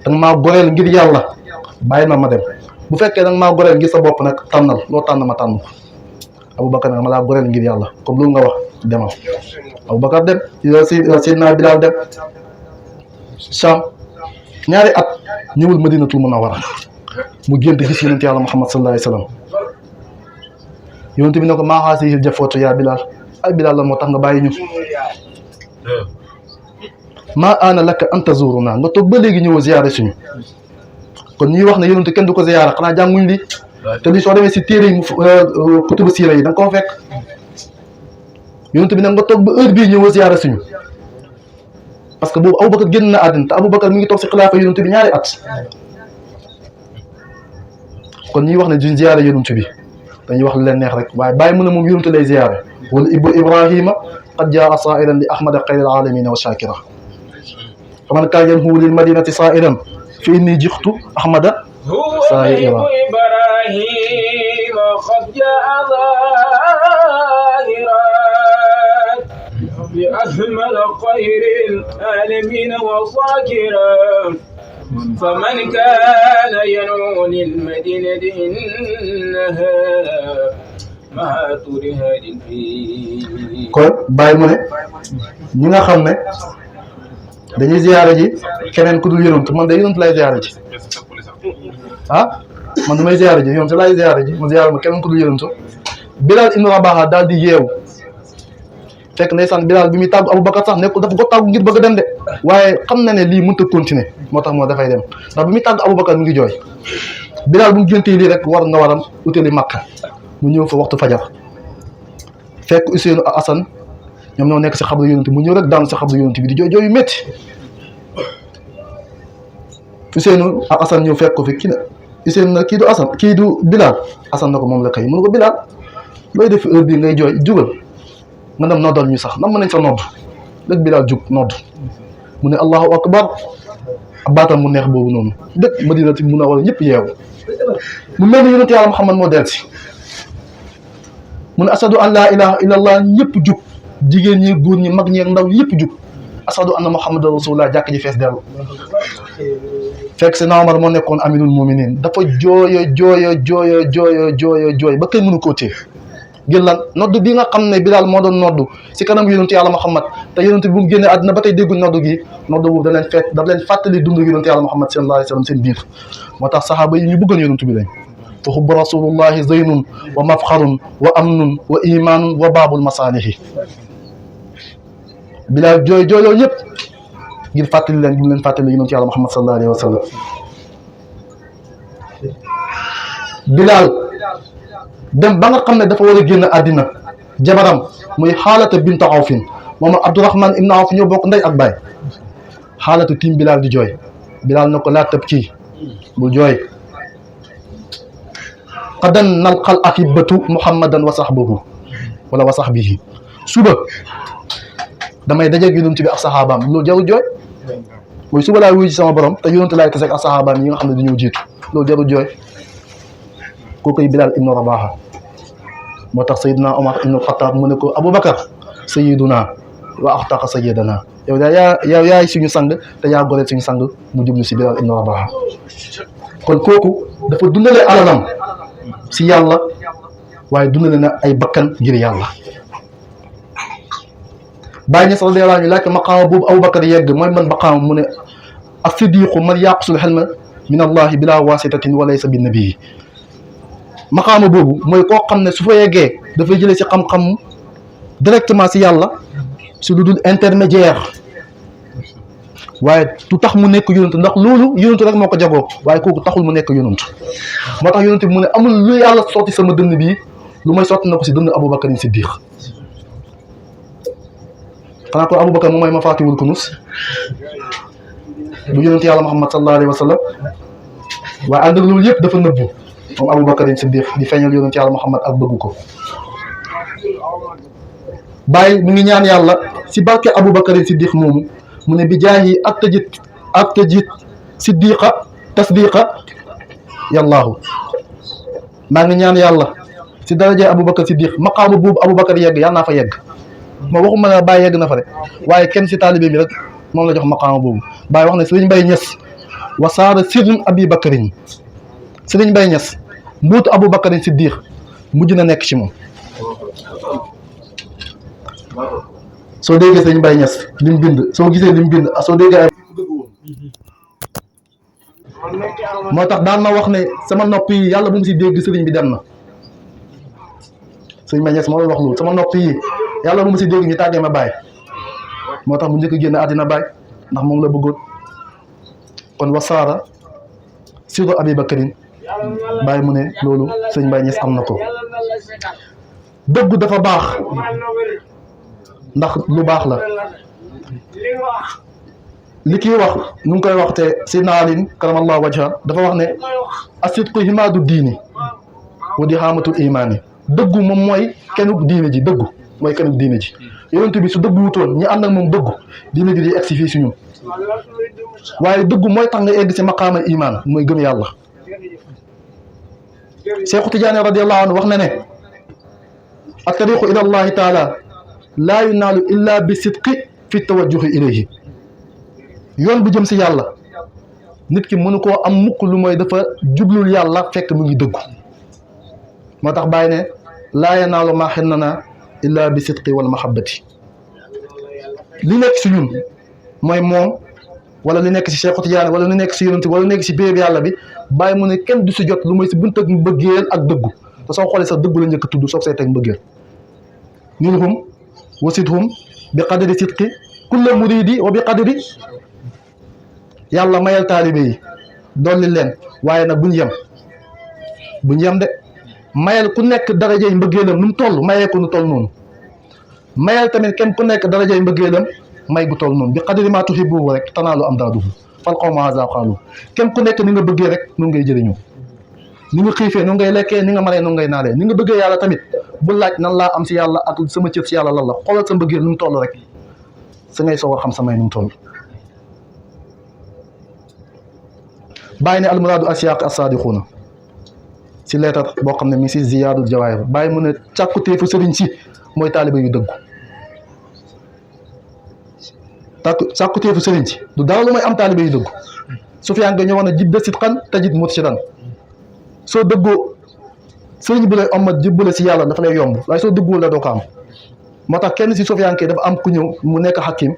danga maa goreel ngir yàlla bàyyi ma dem bu fekkee danga maa goreel ngir sa bopp nag tànnal loo tànn ma tànn ko Aboubacar nag ma laa goreel ngir yàlla comme loolu nga wax demal Aboubacar dem Seydina Bilaal dem Sham ñaari at ñëwul Madinatul Munawwara mu gént gis yonent yàlla Muhammad sallallahu alayhi wasallam yonent bi ne ko maa haazihil jafwatu yaa Bilaal ay Bilaal la moo tax nga bàyyi ñu maa aana laka an tazuruna nga toog ba léegi ñëw ziyaare suñu kon ñuy wax ne yonent kenn du ko ziyaara xanaa jànguñ li te li soo demee si téere yi kutubu siira yi da nga koo fekk yonent bi nag nga toog ba heure bii ñëw ziyaare suñu parce que boobu Aboubacar génn na àddina te Aboubacar mi ngi toog si xilaafa yonent bi ñaari at kon ñuy wax ne duñ ziyaare yonent bi dañuy wax lu leen neex rek waaye bàyyi mu ne moom yonent lay ziyaare wala ibnu Ibrahima qad jaa saa'iran li ahmada xayril aalamiina wa shaakira faman kaana yanhu lil madinati saa'iran fa inni jixtu ahmada saa'iran بأكمل خير العالمين وصاكرا فمن كان ينوي للمدينة إنها مهات رهاد فيه kon bàyyi mu ne ñi nga xam ne dañuy ziyaare ji keneen ku dul yonent man de yonent lay ziyaare ji man du may ziyaare ji yonent lay ziyaare ji ma ziyaare ma keneen ku dul yonent Bilaal ibnu Rabah daal di yeewu fekk ndeysaan Bilaal bi muy tàggu Aboubacar sax nekkul dafa ko tàggu ngir bëgg a dem de waaye xam na ne lii mënut a continuer moo tax moo dafay dem ndax bi muy tàggu Aboubacar mi ngi jooy Bilaal bu mu géntee lii rek war nga waram utali Makka mu ñëw fa waxtu fajar fekk Ousseynou ak Assane ñoom ñoo nekk si xabru yonent mu ñëw rek daanu si xabru yonent bi di jooy jooy yu métti Ousseynou ak Assane ñëw fekk ko fi kii na Ousseynou na kii du Assane kii du Bilaal Assane na ko moom la kay mënu ko Bilaal looy def heure bii ngay jooy jugal nga dem noddal ñu sax nam mën nañ sa nodd dëgg Bilaal jug nodd mu ne allahu akbar baatam mu neex boobu noonu dëkk Madinatu Munawwara ñëpp yeewu mu mel ni yonent yàlla Muhammad moo del si mu ne ashadu an laa ilaha illa allah ñëpp jug jigéen ñi góor ñi mag ñi ak ndaw ñëpp jug ashadu anna muhammadan rasulullah jàkk ji fees dellu fekk si na Omar moo nekkoon aminul muminin dafa jooy ba kenn mënu koo téye ngir lan noddu bi nga xam ne Bilaal moo doon noddu si kanam yonent yàlla Muhammad te yonent bi bu mu génnee àddina ba tey dégguñ noddu gi noddu boobu da leen fàttali dund yonent yàlla Muhammad sallallahu alayhi wa sallam seen biir moo tax saxaaba yi ñu bëggoon yonent bi lañ fa hubbu rasulullahi zaynun wa mafxarun wa amnun wa imanun wa baabul masaalihi Bilaal jooy loolu yëpp ngir fàttali leen gi mu leen fàttali yonent yàlla Muhammad sallallahu alayhi wa sallam. Bilaal dem ba nga xam ne dafa war a génn àddina jabaram muy Xaalata bintu Awfin moom Abdurahman ibn Awf ñoo bokk ndey ak baay. Xaalatu tiim Bilaal di jooy, Bilaal na ko laa tabkii, bul jooy. qadan nalqal ahibatu muhammadan wa sahbahu wala wa sahbihi, suba damay dajeeg yonent bi ak saxaabaam, loolu jarul jooy. mooy suba laay wuyu ci sama borom te yonent laay taseeg ak saxaabaam yi nga xam ne dañoo jiitu, loolu jarul jooy. kookoy Bilaal ibnu Rabaha. moo tax Seydina Omar ibnu Xataab mu ne ko Aboubacar sayyiduna wa axtaqa sayyidana, yow yaay suñu sang te yaa goreel suñu sang, mu jublu si Bilaal ibnu Rabaha. kon kooku dafa dundale alalam si yàlla waaye dundale na ay bakkan ngir yàlla. Baay Ñas radiyallaahu anhu laaj ko maqaama boobu Aboubacar yegg mooy man maqaama, mu ne as-siddiqu man yaqusul xelma min allahi bila wasitatin wa laysa bi nabii. maqaama boobu mooy koo xam ne su fa yeggee dafay jëlee si xam-xam directement si yàlla si lu dul intermédiaire, waaye du tax mu nekk yonent, ndax loolu yonent rek moo ko jagoo, waaye kooku taxul mu nekk yonent. moo tax yonent bi mu ne amul lu yàlla sotti sama dënn bii lu may sotti na ko si dënn Aboubacar Siddiq. xanaa ko Aboubacar moom mooy mafaatihul kunuz bu yonent yàlla Muhammad sallallahu alayhi wa sallam, waaye ànd ak loolu yëpp dafa nëbbu moom Aboubacar Siddiq di feeñal yonent yàlla Muhammad ak bëggu ko. Baay mu ngi ñaan yàlla si barke Aboubacar Siddiq moomu, mu ne bi jaahi ak tajit siddiqa tasdiqa yàllaahu. maa ngi ñaan yàlla si daraje Aboubacar Siddiq maqaama boobu Aboubacar yegg yàlla naa fa yegg. ma waxuma ne Baay yegg na fa de, waaye kenn si taalibe bi rek moom la jox maqaama boobu. Baay wax ne Sëriñ Mbay Ñas wasaara sirrun Abi Bakarin, Sëriñ Mbay Ñas mbuutu Aboubacar Siddiq mujj na nekk ci moom. soo déggee Sëriñ Mbay Ñas li mu bind, soo gisee li mu bind, soo déggee ay moo tax daan na wax ne sama nopp yi yàlla bu mu si dégg sëriñ bi dem na. Sëriñ Mbay Ñas moo wax loolu, sama nopp yi yàlla bu mu si dégg ñu tàggee ma Baay. moo tax mu njëkk a génn àddina Baay ndax moom la bëggoon. kon wasaara sirru Abi Bakarin, Baay mu ne loolu Sëriñ Mbay Ñas am na ko. dëggu dafa baax ndax lu baax la. li kii wax nu ngi koy wax te Seydina Ali karamallahu wajha dafa wax ne asidqu himaadu diini wa dihaamatul imaani. dëggu moom mooy kenub diine ji, dëggu mooy kenub diine ji. yonent bi su dëggu wutoon ñi ànd ak moom dëggu diine ji di egsi fii si ñun, waaye dëggu mooy tax nga egg si maqaama imaan, mooy gëm yàlla. Seexu Tijaani radiyallahu anhu wax na ne at-tariqu ila allahi taala laa yunaalu illa bi sidqi fi tawajjuhi ilayhi. yoon bu jëm si yàlla nit ki mënu koo am mukk lu mooy dafa jublul yàlla fekk mu ngi dëggu. moo tax Baay ne laa yanaalu maa xinnana illa bi sidqi wal mahabbati. li nekk si ñun mooy moom wala li nekk si Seexu Tijaan wala li nekk si yonent wala li nekk si béréb yàlla bi, Baay mu ne kenn du si jot lu mooy si bunt ak mbëggeel ak dëggu. te soo xoolee sax dëggu la njëkk a tudd soog see teg mbëggeel. nilhum wa sidhum bi qadri sidqi kulla muridi wa bi qadri. yàlla mayal taalibe yi dolli leen, waaye nag buñ yem de. mayal ku nekk darajay mbëggeelam nu mu toll, mayee ko nu toll noonu. mayal tamit kenn ku nekk darajay mbëggeelam may gu toll noonu. bi qadri maa tuhibbu rek tanaalu amdaaduhu fal qawmu haazaa qaalu. kenn ku nekk ni nga bëggee rek nu ngay jëriñoo, ni nga xiifee nu ngay lekkee, ni nga maree nu ngay naalee. ni nga bëggee yàlla tamit bu laaj nan laa am si yàlla ak sama cër si yàlla lan la. xoolal sa mbëggeel nu mu toll rek sa ngay soog a xam samay nu mu toll. Baay ne almuraadu asyaaq as-saadiquuna si leetar boo xam ne mi si ziyaadul jawaahir. Baay mu ne càkkutéefu sëriñ si mooy taaliba yu dëggu. càkkutéefu sëriñ si du dara lu may am taaliba yu dëggu. Sufyaan nga ñëwoon a jibda sidqan tajid murshidan. soo dëggoo sëriñ bu lay ommat jibbale si yàlla dafa lay yomb, waaye soo dëgguwul la doo ko am. moo tax kenn si Sufyaan ke dafa am ku ñëw mu nekk xakim,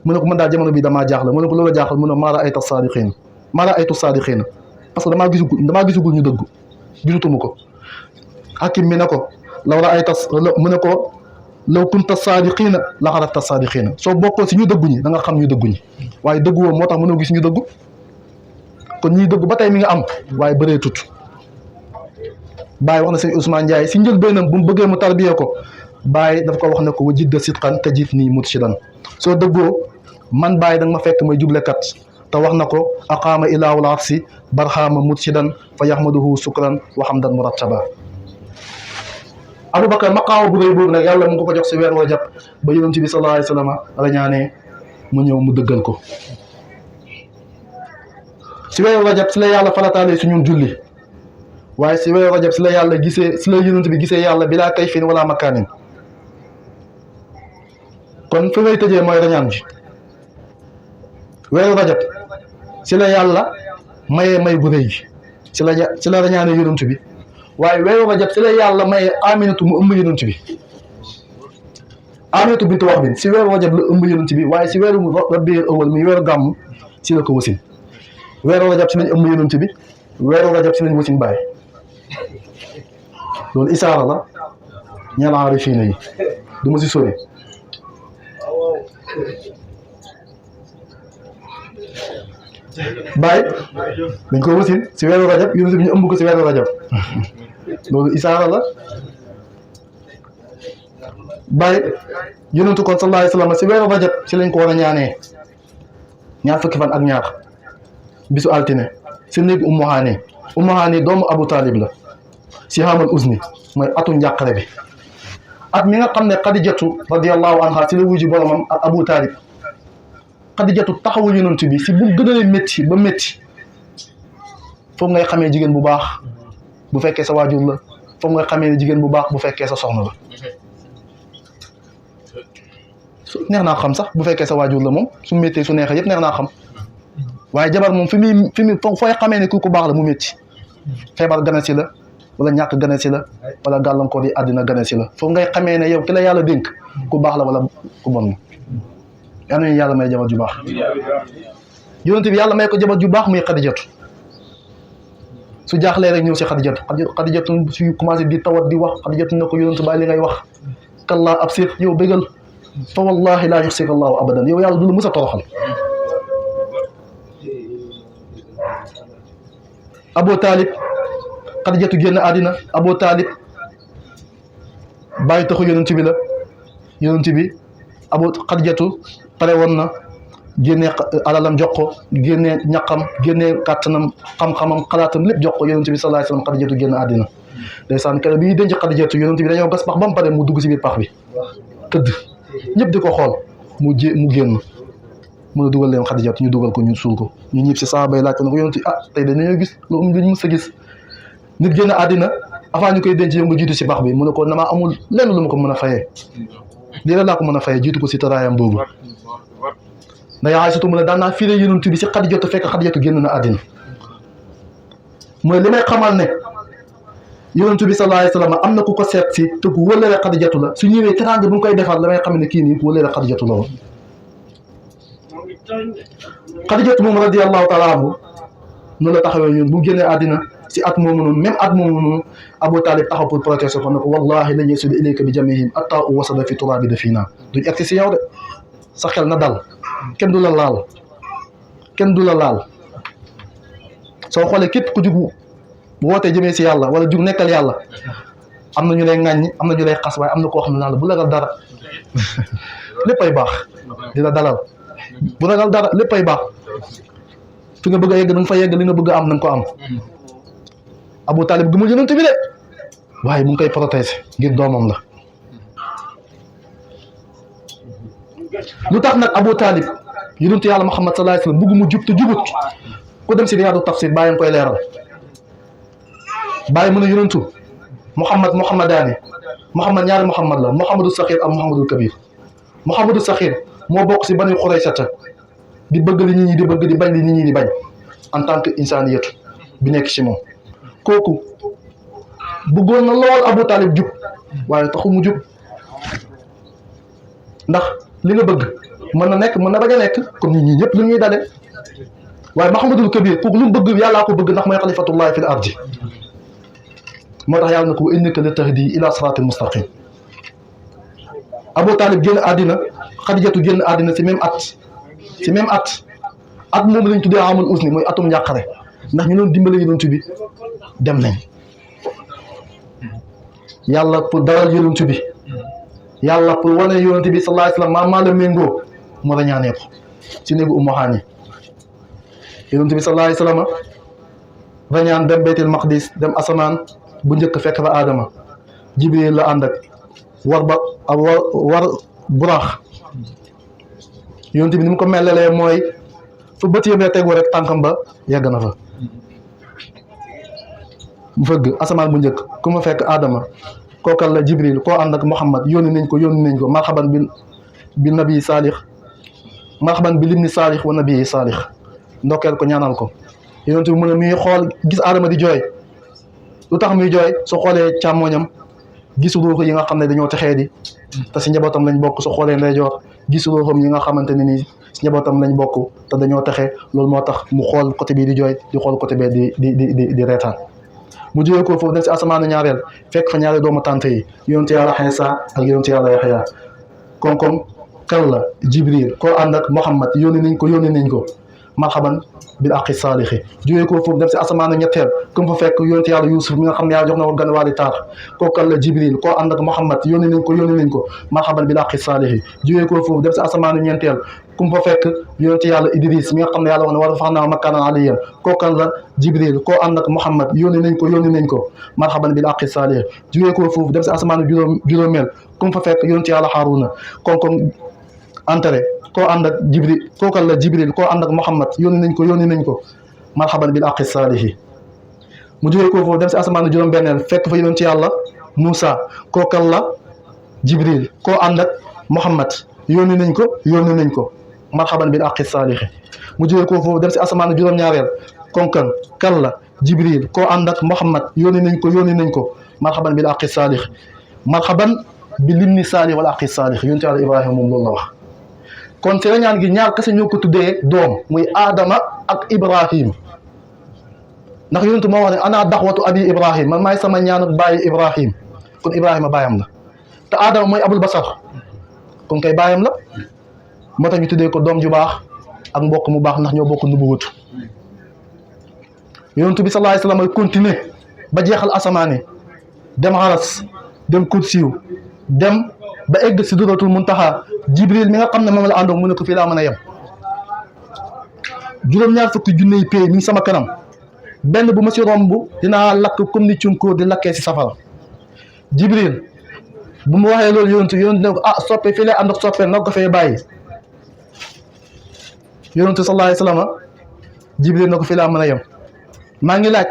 mu ne ko man daal jamono bi damaa jaaxle. mu ne ko loolu jaaxal, mu ne maa ra'ayta saadiqiina parce que damaa gisugul ñu dëggu, gisutuma ko. hakim mi ne ko law ra'ayta, mu ne ko law kunta saadiqiina la arafta saadiqiina soo bokkoo si ñu dëggu ñi da nga xam ñu dëggu ñi waaye dëggu woo moo tax mënoo gis ñu dëggu kon ñiy dëggu ba tey mi nga am waaye bëree tut Baye wax na sëñ Ousmane Ndiaye si njëlbéenam bu mu bëggee mu tarbiye ko Baye daf ko wax ne ko wa jidda sidqan tajid nii murshidan soo dëggoo man Baye da nga ma fekk may jublekat te wax na ko aqaama ilaahul arsi barhama murshidan fa yahmaduhu sukran wa hamdan murattaba Aboubacar maqaama bu rëy boobu nag yàlla mu ngi ko jox si weer woo jàpp ba yonent bi sallallahu alayhi wa sallam rañaanee mu ñëw mu dëggal ko si weeru rajab si la yàlla farataalee su ñun julli waaye si weeru rajab si la yàlla gisee si la yonent bi gisee yàlla bilaa kayfin wala makaanin kon fi may tëjee mooy rañaan ji weeru rajab si la yàlla mayee may bu rëy gi si la rañaanee yonent bi waaye weeru rajab si la yàlla mayee Aminatu mu ëmb yonent bi Aminatu bintu Wahb bi si weeru rajab la ëmb yonent bi waaye si weeru rabiul awwal muy weeru gàmm si la ko wasin weeru rajab si lañ ëmb yonent bi weeru rajab si lañ wasin Baye loolu isaara la ñeel aarifiina yi du ma si sori Baye dañ ko wasin si weeru rajab yonent bi ñu ëmb ko si weeru rajab loolu isaara la Baye yonentu kon sallallahu alayhi wa sallam si weeru rajab si lañ ko war a ñaanee ñaar fukki fan ak ñaar bisu altine si néegi Ummu Haani doomu Abu Talib la si xamal usni mooy atu njàqare bi at mi nga xam ne Xadijatu radiyallahu anha si la wuji boromam ak Abu Talib Xadijatu taxawu yonent bi si bu gënalee métti ba métti foog ngay xamee jigéen bu baax bu fekkee sa waajur la foog ngay xamee ne jigéen bu baax bu fekkee sa soxna la neex naa xam sax bu fekkee sa waajur la moom su méttee su neexee yëpp neex naa xam waaye jabar moom fi muy fooy xamee ne ku baax la mu métti feebar gane si la wala ñàkk gane si la wala gàllankoor yi àddina gane si la foog ngay xamee ne yow ki la yàlla dénk ku baax la wala ku bon yal nañu yàlla may jabar ju baax yonent bi yàlla may ko jabar ju baax muy Xadijatu su jaaxlee rek ñëw si Xadijatu su commencé di tawat di wax Xadijatu ne ko yonent bàyyi li ngay wax kallaa absir yow bégal fa wallahi laa yuxsika allahu abadan yow yàlla du la mës a toroxal Abu Talib Xadijatu génn àddina Abu Talib bàyyi taxu yonent bi la yonent bi Xadijatu pare woon na génnee alalam jox ko génnee ñaqam génnee kàttanam xam-xamam xalaatam lépp jox ko yonent bi sallallahu alayhi wa sallam Xadijatu génn àddina ndeysaan kere bi ñuy denc Xadijatu yonent bi dañoo gas pax ba mu pare mu dugg si biir pax bi tëdd ñëpp di ko xool mu génn mën a dugal leen Xadijatu ñu dugal ko ñu suul ko ñu ñib si saaba yi laaj ko ne ko yonent tey dañoo gis lu ñu mës a gis nit génn àddina avant ñu koy denc yow nga jiitu si pax bi mu ne ko damaa amul lenn lu ma ko mën a fayee lii la laa ko mën a fayee jiitu ko si taraayam boobu nda yaa Aysatu mu ne daan naa firee yonent bi si Xadijatu fekk Xadijatu génn na àddina mooy li may xamal ne yonent bi sallallahu alayhi wa sallam am na ku ko seet si te ku wëllëre Xadijatu la su ñëwee teraanga bu mu koy defar la may xam ne kii nii ku wëllëre Xadijatu la woon Xadijatu moom radiyallahu taala anhu noonu la taxawee ñun bu mu génnee àddina si at moomu noonu même at moomu noonu Abu Talib taxaw pour protéger ko ne ko wallahi la yasudu ilayka bi jamihim atta u wasada fi turaabi dafina duñ egsi si yow de sa xel na dal kenn du la laal kenn du la laal soo xoolee képp ku jug bu wootee jëmee si yàlla wala jug nekkal yàlla am na ñu lay ŋàññi am na ñu lay xas waaye am na koo xam ne naan la bu ragal dara léppay baax di la dalal bu ragal dara léppay baax fi nga bëgg a yegg da nga fa yegg li nga bëgg a am na nga ko am Abu Talib gëmul yonent bi de waaye mu ngi koy protéger ngir doomam la lu tax nag Abu Talib yonent yàlla Muhammad sallallahu alayhi wasallam bëgg mu jub te jubut ku dem si Riyaadu Tafsir bàyyi nga koy leeral bàyyi mu ne yonentu Muhammadaani Muhammad ñaari Muhammad la Muhammadu Saxiir ak Muhammadul Kabir Muhammadu Saxiir moo bokk si Bani Xuraysata di bëgg li nit ñi di bëgg di bañ li nit ñi di bañ en tant que insaniyatu bi nekk si moom kooku bëggoon na lool Abu Talib jub waaye taxu mu jub ndax li nga bëgg mën na nekk mën na bañ a nekk comme nit ñi ñëpp lu ñuy dale waaye Muhammadul Kabir kooku lu mu bëgg yàllaa ko bëgg ndax mooy xalifatullahi fil ardi moo tax yàlla na ko wa innaka la tahdi ila siratil mustaqim Abu Talib génn àddina Xadijatu génn àddina si même at moom lañ tuddee amul usni mooy atum njàqare ndax ñu doon dimbale yonent bi dem nañ. yàlla pour dalal yonent bi yàlla pour wane yonent bi sallallahu alayhi wa sallam maa la méngoo mu rañaanee ko ci néegu Ummu Haani yonent bi sallallahu alayhi wa sallam rañaan dem Baytul Maqdis dem asamaan bu njëkk fekk fa Adama Jibril la ànd ak war buraax yonent bi ni mu ko melalee mooy fu bët yëpp tegu rek tànkam ba yegg na fa mu fëgg asamaan bu njëkk ku ma fekk Adama kookal la Jibril koo ànd ak Muhammad yónni nañ ko marhaban bi nabi saalix marhaban bi limni saalix wa nabi saalix ndokkeel ko ñaanal ko yonent bi mu ne muy xool gis Adama di jooy lu tax muy jooy su xoolee càmmooñam gis ruux yi nga xam ne dañoo texee di te si njabootam lañ bokk su xoolee ndeyjoor gis ruuxam yi nga xamante ne nii si njabootam lañ bokk te dañoo texe loolu moo tax mu xool côté bii di jooy di xool côté bee di reetaan mu jógee ko foofu dem si asamaanu ñaareel fekk fa ñaari doomu tante yi yonent yàlla Iisaa ak yonent yàlla Yaxya kon kan la Jibril koo ànd ak Muhammad yónni nañ ko marhaban bil aqi saalixi jógee ko foofu dem si asamaanu ñetteel comme fa fekk yonent yàlla Yuusuf mi nga xam ne yàlla jox na ko gan waali taar koo kan la Jibril koo ànd ak Muhammad yónni nañ ko marhaban bil aqi saalixi jógee ko foofu dem si asamaanu ñeenteel kum fa fekk yonent yàlla Idris mi nga xam ne yàlla wax ne war fax naa makaanan aliyyan kookan la Jibril koo ànd ak Muhammad yónni nañ ko marhaban bil aqi saalih jógee ko foofu dem si asamaanu juróomeel kum fa fekk yonent yàlla Haaruna kon entré koo ànd ak Jibril kookan la Jibril koo ànd ak Muhammad yónni nañ ko marhaban bil aqi saalih mu jógee ko foofu dem si asamaanu juróom-benneel fekk fa yonent yàlla Moussa kookan la Jibril koo ànd ak Muhammad yónni nañ ko marhaban bil aqi saalixi mu jógee ko foofu dem si asamaanu juróom-ñaareel konkan kan la Jibril koo ànd ak Muhammad yónni nañ ko marhaban bil aqi saalix marhaban bi limni saalix wala aqi saalix yonent yàlla Ibrahima moom loolu la wax. kon si rañaan gi ñaar kese ñoo ko tuddee doom muy Adama ak Ibrahim ndax yonent moo wax ne ana daxwatu abi Ibrahim man maay sama ñaanuk bàyyi Ibrahim kon Ibrahima baayam la te Adama mooy abul basar kon kay baayam la. moo tax ñu tuddee ko doom ju baax ak mbokk mu baax ndax ñoo bokk nubuwut yonent bi sallallahu alayhi wa sallam continuer ba jeexal asamaane dem xaras dem kursiyu dem ba egg sidratul muntaha Jibril mi nga xam ne moom la àndoon mu ne ko fii laa mën a yem juróom-ñaar fukki junne yi pay mi ngi sama kanam benn bu ma si romb dinaa lakk comme ni cunkóor di lakkee si safara Jibril bu mu waxee loolu yonent ne ko soppe fii lay ànd ak soppe noo ko fee bàyyi yonent sallallahu alayhi wa sallam Jibril na ko fii laa mën a yem maa ngi laaj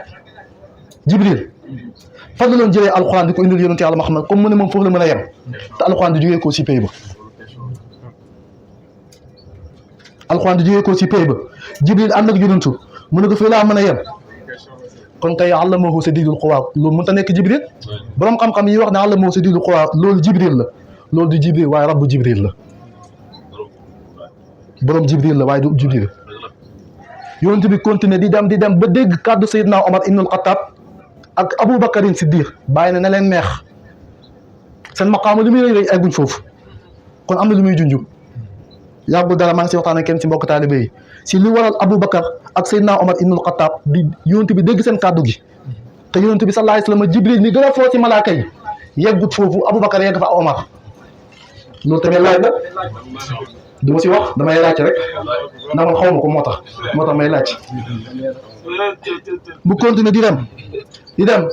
Jibril fan la doon jëlee alxuraan di ko indil yonent yàlla Muhammad comme mu ne moom foofu la mën a yem te alxuraan di jógee ko si pay ba Jibril ànd ak yonent mu ne ko fii laa mën a yem kon tey allamahu shadiidul quwaa loolu mënut a nekk Jibril borom xam-xam yi wax ne allamahu shadiidul quwaa loolu Jibril la loolu du Jibril waaye rabbu Jibril la. borom Jibril la waaye du Jibril yonent bi continuer di dem ba dégg kàddu Seydina Omar ibnul Xattaab ak Aboubacarin Siddiq bàyyi na leen neex seen maqaama li muy rëy rëy egguñ foofu kon am na lu muy junj yàggul dara maa ngi si waxtaan ak kenn si mbokk taalibe yi si li waral Aboubacar ak Seydina Omar ibnul Xattaab di yonent bi dégg seen kàddu gi te yonent bi sallallahu alayhi wa sallam Jibril mi gën a foo si malaaka yi yeggut foofu Aboubacar yegg fa Omar loolu tamit laaj la. du ma si wax damay laaj rek ndax man xaw ma ko moo tax may laaj bu continuer di dem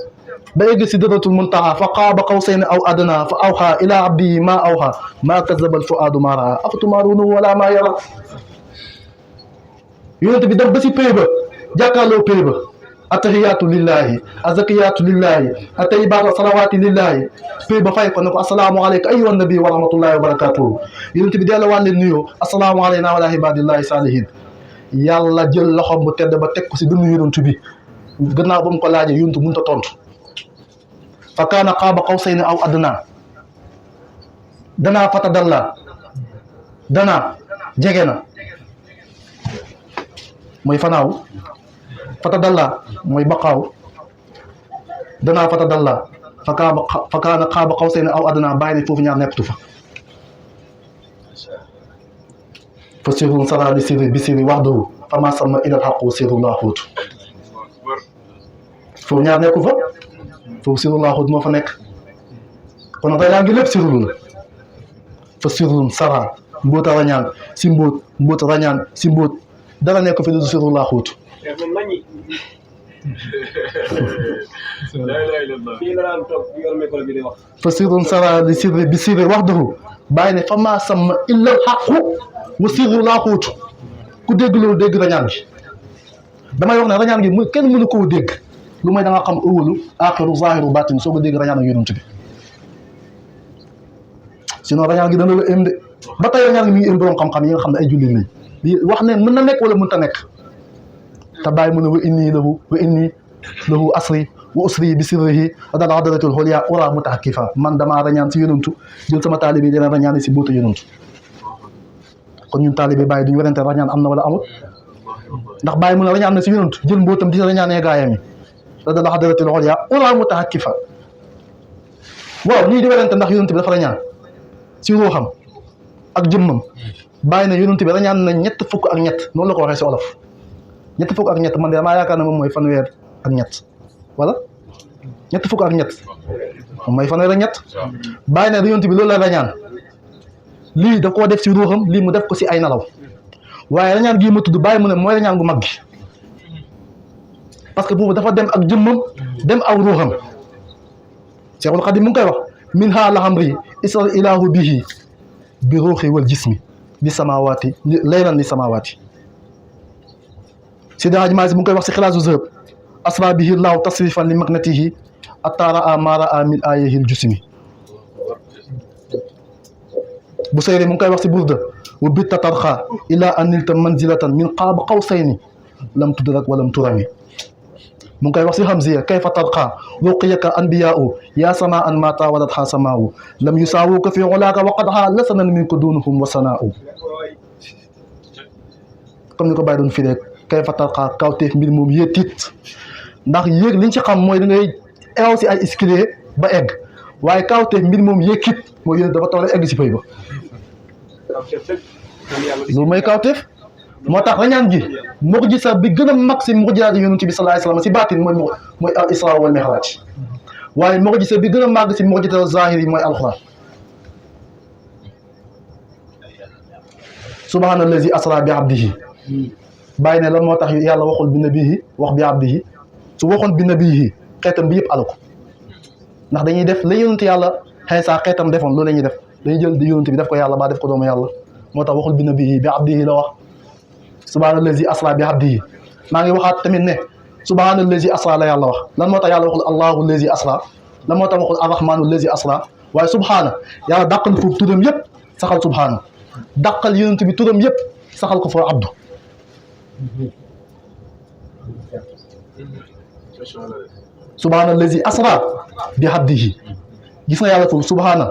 ba egg sidratul muntaha fa qaaba qawsayni aw adnaa fa awxaa ilaa abdihi maa awxaa maa kazaba al fuaadu maa raa afatumaaruunahu wala maa yara yonent bi dem ba si pay ba jàkkaarloo pay ba attahiyaatu lillahi azakiyaatu lillahi atayibaatu salawaati lillahi pay ba fay ko ne ko assalaamu aleyka ayyuhan nabi wa rahmatullahi wa barakatuhu yonent bi delloo waan leen nuyoo assalaamu aleyna wa alaa ibaadillahi saalihin yàlla jël loxom bu tedd ba teg ko si dënnu yonent bi gannaaw ba mu ko laajee yonent mënut a tontu fa kaana qaaba qawsayni aw adnaa danaa fatadalla danaa jege na mooy fanaaw fatadalla mooy baqaaw danaa fatadalla fa kaana qaaba qawsayni aw adnaa bàyyi ne foofu ñaar nekkatu fa fa sirrun sara li sirri bi sirri wahdahu fama sama ilal haqu sirru laaxuut foofu ñaar nekku fa foofu sirru laaxuut moo fa nekk kon rañaan gi lépp sirru la fa sirrun sara mbóota rañaan si mbóot rañaan si mbóot dara nekk fi du sirru laaxuut fa sirrun sara li sirri bi sirri wahdahu bàyyi ne fa maa sama illal xaqu wa sirru laaxuut ku dégg loolu dégg rañaan gi damay wax ne rañaan gi kenn mënu koo dégg lu may da nga xam ëwalu aaxiru zaahiru baatin soo ko dégg rañaan ak yonent bi sinon rañaan gi dana la ëm de ba tey rañaan gi mi ngi ëm borom xam-xam yi nga xam ne ay jullit lañ wax ne mën na nekk wala mënta nekk te bàyyi mu ne wa inni lahu asri wa usri bi sirrihi dal hadratul xoliya ura mutahakifa man damaa rañaan si yonantu jël sama taalibe dina rañaan si boota yonantu kon ñun taalibe bàyyi duñu werante rañaan am na wala amul ndax bàyyi mu ne rañaan na si yonantu jël mbootam di rañaanee gaayam yi dal hadratul xoliya ura mutahakifa waaw ñii di werante ndax yonantu bi dafa rañaan si ruuxam ak jëmmam bàyyi na yonantu bi rañaan na ñett fukk ak ñett noonu la ko waxee si olof ñett fukk ak ñett man de damaa yaakaar ne moom mooy fanweer ak ñett wala ñett fukk ak ñett moom mooy fanweer ak ñett bàyyi na yonent bi loolu la rañaan lii daf koo def si ruuxam lii mu def ko si ay nalaw waaye rañaan gii ma tudd bàyyi mu ne mooy rañaan gu mag gi parce que boobu dafa dem ak jëmmam dem aw ruuxam Seexul Xadiim mu ngi koy wax min ha lahamri isral ilahu bihi bi ruuxi wal jismi li samawaati laylan li samawaati Seydi Hadji Malick mu ngi koy wax si xilaasu zëhëb asra bihi laahu tasrifan li magnatihi atara a mara a min ayihil jusimi bu seyri mu ngi koy wax si burda wa bitta tarxa ila an nilta manzilatan min qaaba qawsayni lam tudrak walam turami mu ngi koy wax si hamziya kayfa tarqa ruqiyaka anbiya'u ya sama an mata walat ha sama'u lam yusawuka fi ulaka wa qad ha lasanan minka dunuhum wa sana'u comme ni ko bàyyi doon firee kayfa tarqa kawteef mbir moom yéeg tiit ndax yéeg liñ ci xam mooy da ngay eew si ay escalier ba egg waaye kawteef mbir moom yéeg kit mooy yéen dafa toll egg si fay ba loolu mooy kawteef moo tax rañaan gi mu'jiza bi gën a mag si mu'jizaat yonent bi sallallahu alayhi wasallam si baatin mooy al isra wal mi'raj waaye mu'jiza bi gën a màgg si mu'jiza zahir yi mooy alxuraan subhaanallazi asra bi abdihi bàyyi ne lan moo tax yàlla waxul bi nabihi wax bi abdihi su waxoon bi nabihi xeetam bi yëpp alako ndax dañuy def la yonent yàlla Iisaa xeetam defoon loolu la ñuy def dañuy jël di yonent bi def ko yàlla ba def ko doomu yàlla moo tax waxul bi nabihi bi abdihi la wax subhaanallazi asra bi abdihi maa ngi waxaat tamit ne subhaanallazi asra la yàlla wax lan moo tax yàlla waxul allahu lazi asra lan moo tax waxul arrahmaanu lazi asra waaye subhaana yàlla dàqal foofu turam yëpp saxal subhaana dàqal yonent bi turam yëpp saxal ko foofu abdu subhaana lazi asra bi abdihi gis nga yàlla foofu subhaana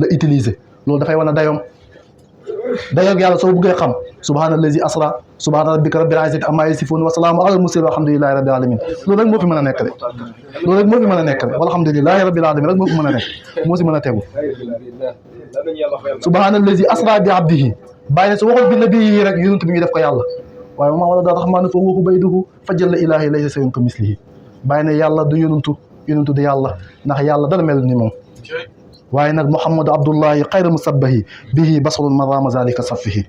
la utiliser loolu dafay wane dayoom yàlla soo bëggee xam subhaana lazi asra subhaana rabbika rabbil izzati amma yasifuun wa salaamun alal mursaliin walhamdulillahi rabbil alamin loolu rek moo fi mën a nekk de loolu rek moo fi mën a nekk de walhamdulillahi rabbil alamin rek moo fi mën a nekk moo si mën a tegu subhaana lazi asra bi abdihi bàyyi ne su waxoon bi nabi rek yonent bi ñu def ko yàlla waaye moom wala daa rahmaanu fa waxu bayduhu fa jalla ilaahi laysa shay'un ka mislihi bàyyi ne yàlla du yonentu di yàlla ndax yàlla dara mel ni moom waaye nag Muhammadu Abdullahi xayra musabbahi bihi basarun marama zalika safihi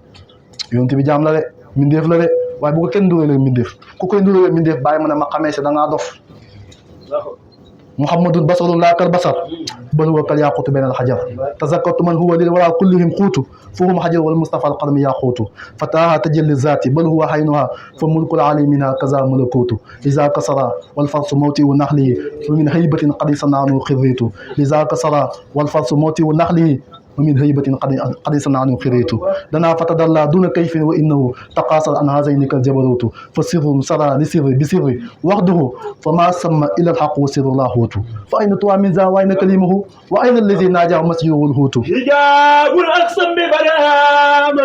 yonent bi jaam la de mindeef la de waaye bu ko kenn nduróole mindeef ku koy nduróole mindeef bàyyi mu ne ma xamee si da ngaa dof Muhammadun basarun laa kal basar bal huwa kal yaquutu bayna al xajar tazakkartu man huwa lil wara kullihim xuutu fahum xajar wal mustafa al qarmi yaquutu fataaha tajalli zaati bal huwa haynuha fa mulkul alimina kaza malakuutu liza kasara wal farsu mawti wa naxlihi fa min haybatin qad sanaanu xirritu liza kasara wal farsu mawti wa naxlihi ومن هيبة قد صنعن خريت دنا فتدلى دون كيف وإنه تقاصر عن هذين كالجبروت فسر سرى لسر بسر وحده فما سمى إلا الحق وسر اللاهوت فأين طوى من ذا وأين كلمه وأين الذي ناجاه مسجد والهوت حجاب الأقسم ببرام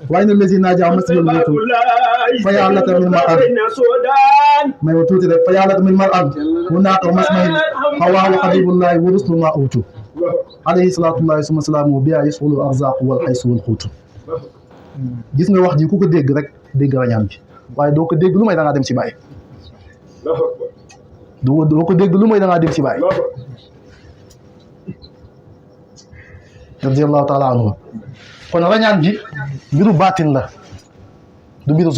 وأين الذي ناجاه مسجد والهوت فيعلت من مرأة ما يوتوت فيعلت من مرأة هناك مسمه هواه حبيب الله ورسل ما أوتوا alayhi salaatullahi suma salaamu biha yasulu arzaqu wal xaysu wal xuutu gis nga wax ji ku ko dégg rek dégg rañaan bi waaye doo ko dégg lu may da ngaa dem si bàyyi doo ko dégg lu may da ngaa dem si bàyyi radiyallahu taala anhu kon rañaan ji mbiru baatin la du mbiru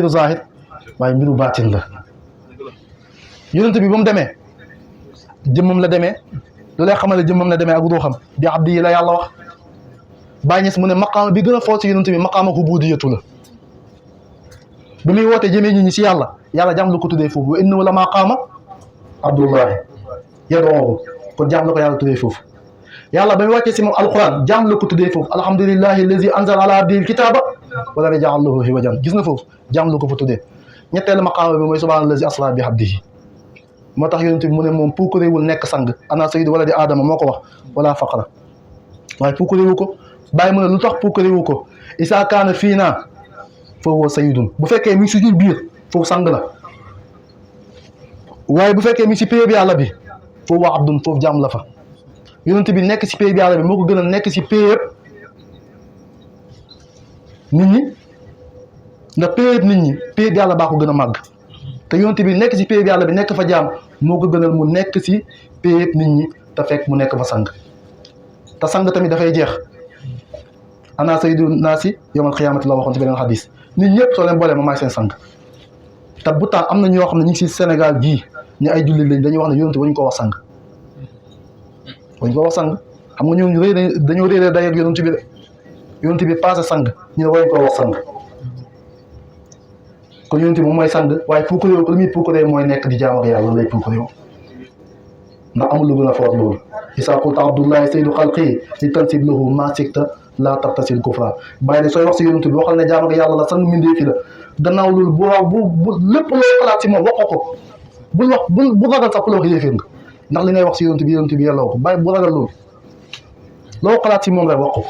zahir waaye mbiru baatin la yonent bi ba mu demee jëmmam la demee lu lay xamal ne jëmmam la demee ak ruuxam bi abdi yi la yàlla wax Baay Ñas mu ne maqaama bi gën a foor si yonent bi maqaama ubudiyatu la bi muy wootee jëmee ñi si yàlla jaam la ko tuddee foofu wa innahu la maqaama abdullahi yadoohu kon jaam la ko yàlla tuddee foofu yàlla ba muy wàccee si moom alquran jaam la ko tuddee foofu alhamdulillahi allazi anzala ala abdihi alkitaba wala yaj'al lahu hiwajan gis na foofu jaam la ko fa tuddee ñetteelu maqaama bi mooy subhaanallazi asra bi abdihi moo tax yonent bi mu ne moom puukareewul nekk sang ana sayyidu waladi aadama moo ko wax wala faqra waaye puukareewu ko bàyyi mu ne lu tax puukareewu ko isaa kaana fii naa foofu wa sayyidun bu fekkee mi ngi si biir foofu sang la waaye bu fekkee mi ngi si péye bi yàlla bi foofu wa abdun foofu jaam la fa yonent bi nekk si péye bi yàlla bi moo ko gën a nekk si péye nit ñi ndax péye nit ñi péye bi yàlla baa ko gën a màgg te yonent bi nekk si péye bi yàlla bi nekk fa jaam moo ko gënal mu nekk si péye nit ñi te fekk mu nekk fa sang te sang tamit dafay jeex ana sayyidu naasi yawmal qiyaamati la waxoon ci beneen xadis nit ñëpp soo leen boolee ma maay seen sang te bu tax am na ñoo xam ne ñu ngi si Sénégal gii ñu ay jullit lañ dañuy wax ne yonent wañu ko wax sang wañu ko wax sang xam nga ñooñu dañoo réeree day ak yonent bi de yonent bi passé sang ñu ne wañu ko wax sang kon yonent bi moom mooy sang waaye puukaréew ko li muy puukaréew mooy nekk di jaam ak yàlla lay puukaréew ndax amul lu gën a foor loolu isaa qulta abdullahi sayyidu xalqi li tansib lahu ma sikta laa tartasil kufra bàyyi ne sooy wax si yonent bi waxal ne jaam ak yàlla la sang mbindeefi la gannaaw loolu bu lépp loo xalaat si moom wax ko bu ragal sax ku la wax yéeféer nga ndax li ngay wax si yonent bi yelloo ko bàyyi bu ragal loolu loo xalaat si moom rek wax ko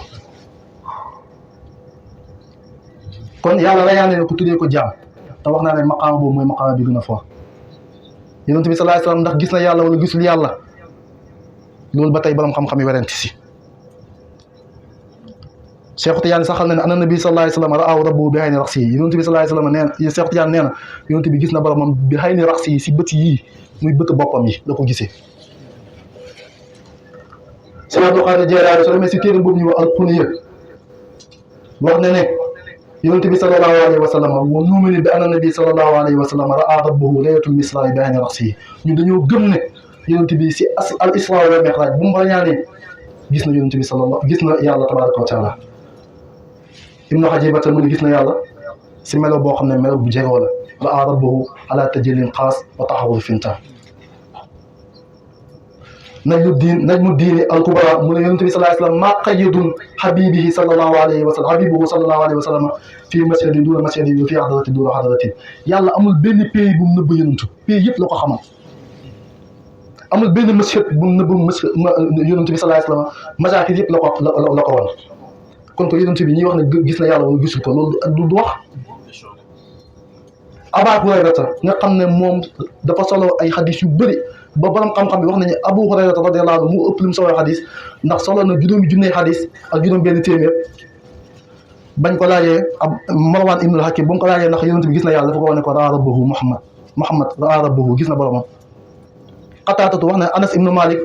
kon yàlla la yaa ne ko tuddee ko jaam te wax naa ne maqaama boobu mooy maqaama bi gën a fort yonent bi sallallahu alayhi wasallam ndax gis na yàlla wala gisul yàlla loolu ba tey balam xam-xam yi werante si Cheikh Tidiane saxal na ne ana nabi sallallahu alayhi wasallam ra'ahu rabbuhu bi hayni raxsi yi yonent bi sallallahu alayhi wasallam nee na Cheikh Tidiane nee na yonent bi gis na boromam bi hayni raxsi yi si bët yii muy bët boppam yi la ko gisee. Cheikh Abdou Qadir Jeylaani soo demee si téere boobu ñu wax al-Xunya wax na ne yonent bi sallallahu alayhi wasallam wa nu'minu bi anna nabi sallallahu alayhi wasallam ra'a rabbahu laylatul misraa bi hayni raxsi yi ñu dañoo gëm ne yonent bi si al isra wal mi'raj bu mu rañaanee gis na yonent bi gis na yàlla tabaraka wa taala. Ibnu Xajibata mu ne gis na yàlla si melo boo xam ne melo bu jegoo la ra'a rabbahu ala tajallin xaas wa taxawul finta najmu diini al-kubra mu ne yonent bi sallallahu alayhi wa sallam maa qayyadun habibihi sallallahu alayhi wa sallam habibuhu sallallahu alayhi wa sallam fii masjidin duuna masjidin wa fii hadratin duuna hadratin yàlla amul benn pays bu mu nëbb yonent pays yëpp la ko xamal amul benn masjid bu mu nëbb yonent bi sallallahu alayhi wa sallam masaakir yëpp la ko wan kon ko yonent bi ñuy wax ne gis na yàlla wala gisul ko loolu du wax Abaa Hurayrata nga xam ne moom dafa solo ay xadis yu bëri ba borom xam-xam bi wax nañu Abu Hurayrata radiyallahu anhu mu ëpp lim solo xadis ndax solo na juróomi junne xadis ak juróom benn téeméer bañ ko laajee ab Marwan ibnul Hakim bu mu ko laajee ndax yonent bi gis na yàlla dafa ko wax ne ko raa rabbahu Muhammad raa rabbahu gis na boromam Qataadatu wax ne Anas ibnu Malik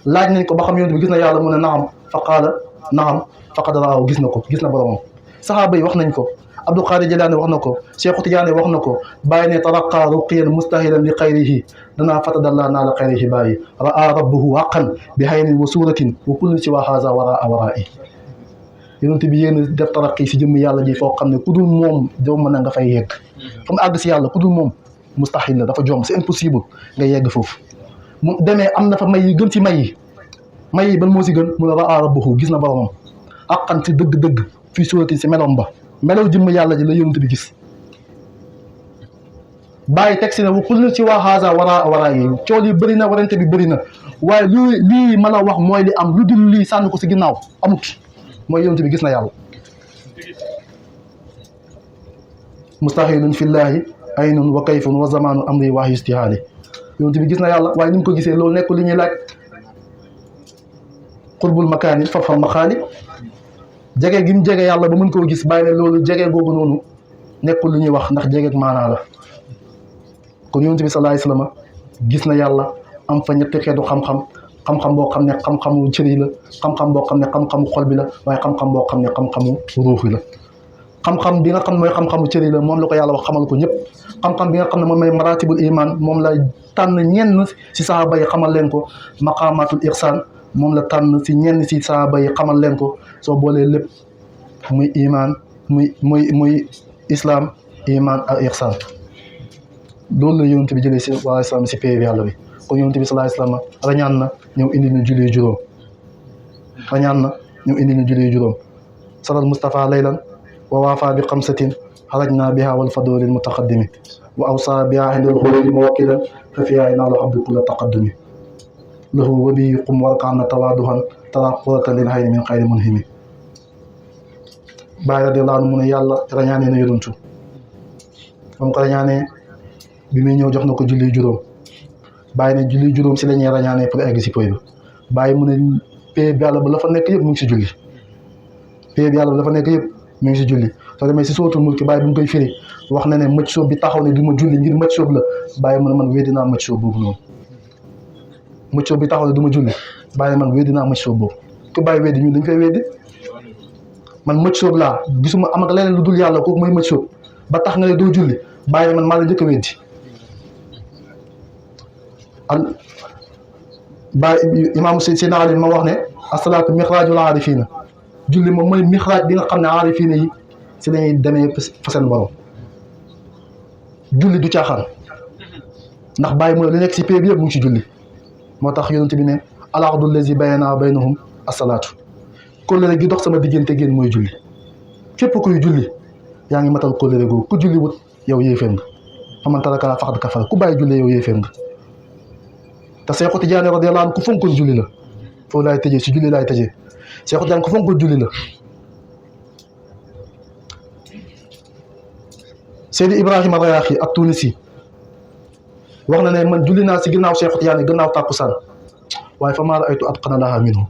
laaj nañ ko ba xam yonent bi gis na yàlla mu ne naam fa qaala naam faqad raahu gis na ko gis na boromam saxaaba yi wax nañ ko Abdul Qadir Jilaani wax na ko Cheikh Tidiane wax na ko bàyyi ne taraqa ruqiyan mustahilan li xayrihi danaa fatadalla naa la xayrihi bàyyi raa rabbuhu haqqan bi haynin wa suratin wa kullu siwa haza waraa'i yonent bi yéen def taraqi si jëmm yàlla ji foo xam ne ku dul moom doo mën a nga fay yegg fa mu àgg si yàlla ku dul moom mustahil la dafa joom c'est impossible nga yegg foofu mu demee am na fa may yi gën si may yi ban moo si gën mu ne raa rabbuhu gis na boromam haqqan si dëgg-dëgg fii suratin si melom ba melaw jëmm yàlla ji la yonent bi gis bàyyi teg si ne wa kullu si waa haza waraa yi cool yi bëri na warante bi bëri na waaye lii ma la wax mooy li am lu dul lii sànni ko si ginnaaw amut mooy yonent bi gis na yàlla mustahilun fillahi aynun wa kayfun wa zamanu amri wahyu istihaali yonent bi gis na yàlla waaye ni mu ko gisee loolu nekkul li ñuy laaj qurbul makaani fafham maqaali jege gi mu jege yàlla ba mën koo gis bàyyi ne loolu jege googu noonu nekkul lu ñuy wax ndax jege maanaa la kon yonent bi sallallahu alayhi wasallam gis na yàlla am fa ñetti xeetu xam-xam xam-xam boo xam ne xam-xamu cër yi la xam-xam boo xam ne xam-xamu xol bi la waaye xam-xam boo xam ne xam-xamu ruux yi la xam-xam bi nga xam ne mooy xam-xamu cër yi la moom la ko yàlla wax xamal ko ñëpp xam-xam bi nga xam ne moom mooy maratibul iman moom la tànn ñenn si sahaaba yi xamal leen ko maqamatul ihsan moom la tànn si ñenn si sahaaba yi xamal leen ko soo boolee lépp muy iman muy islam iman ak ihsan loolu la yonent bi jëlee si waa islam si pay bi yàlla bi kon yonent bi sallallahu alayhi wasallam rañaan na ñëw indi ñu julli juróom rañaan na ñëw indi ñu julli juróom salal Mustafa laylan wa waafa bi xamsatin xarajna biha wal fadolil mutaqaddimi wa awsa biha indal xululi mawakkilan fa fiha inaalu abdu kulla taqaddumi lahu wa bi qum warkaana tawaaduhan tara qurata lil hayni min xayri munhimi Baay radiyallahu anhu mu ne yàlla rañaanee na yonentu moom ko rañaanee bi muy ñëw jox na ko julli juróom bàyyi ne julli juróom si la ñuy rañaanee pour egg si poy ba bàyyi mu ne pay bi yàlla ba la fa nekk yëpp mu ngi si julli pay bi yàlla ba la fa nekk yëpp mu ngi si julli soo demee si sootul mulki bàyyi bu mu koy firi wax na ne mëcc soob bi taxaw ne du ma julli ngir mëcc soob la bàyyi mu ne man weddi naa mëcc soob boobu noonu mëcc soob bi taxaw ne du ma julli bàyyi man weddi naa mëcc soob boobu ku bàyyi weddi ñun dañ koy weddi man mëcc soob laa gisuma am ak leneen lu dul yàlla kooku mooy mëcc soob ba tax nga ne doo julli bàyyi man maa la njëkk a weddi bàyyi imaam Seydina Ali ma wax ne asalaatu mixraajul aarifiina julli moom mooy mixraaj bi nga xam ne aarifiina yi si lañuy demee fa seen borom julli du caaxaan ndax bàyyi mu ne li nekk si pay bi yëpp mu ngi si julli moo tax yonent bi ne al-ahdu allazi baynanaa wa baynahum asalaatu kóllëre gi dox sama diggante génn mooy julli képp kuy julli yaa ngi matal kóllëre googu ku julli wut yow yéeféer nga fa man taraka faqad kafara ku bàyyi julli yow yéeféer nga te Seexu Tijaan radiyallaahu anhu ku fonkoon julli la foofu laay tëjee si julli laay tëjee Seexu Tijaan ku fonkoon julli la Seydi Ibrahima Rayaahi ak Tunisi wax na ne man julli naa si ginnaaw Seexu Tijaan gannaaw tàkkusaan waaye fa maa ra'aytu atqana lahaa minhu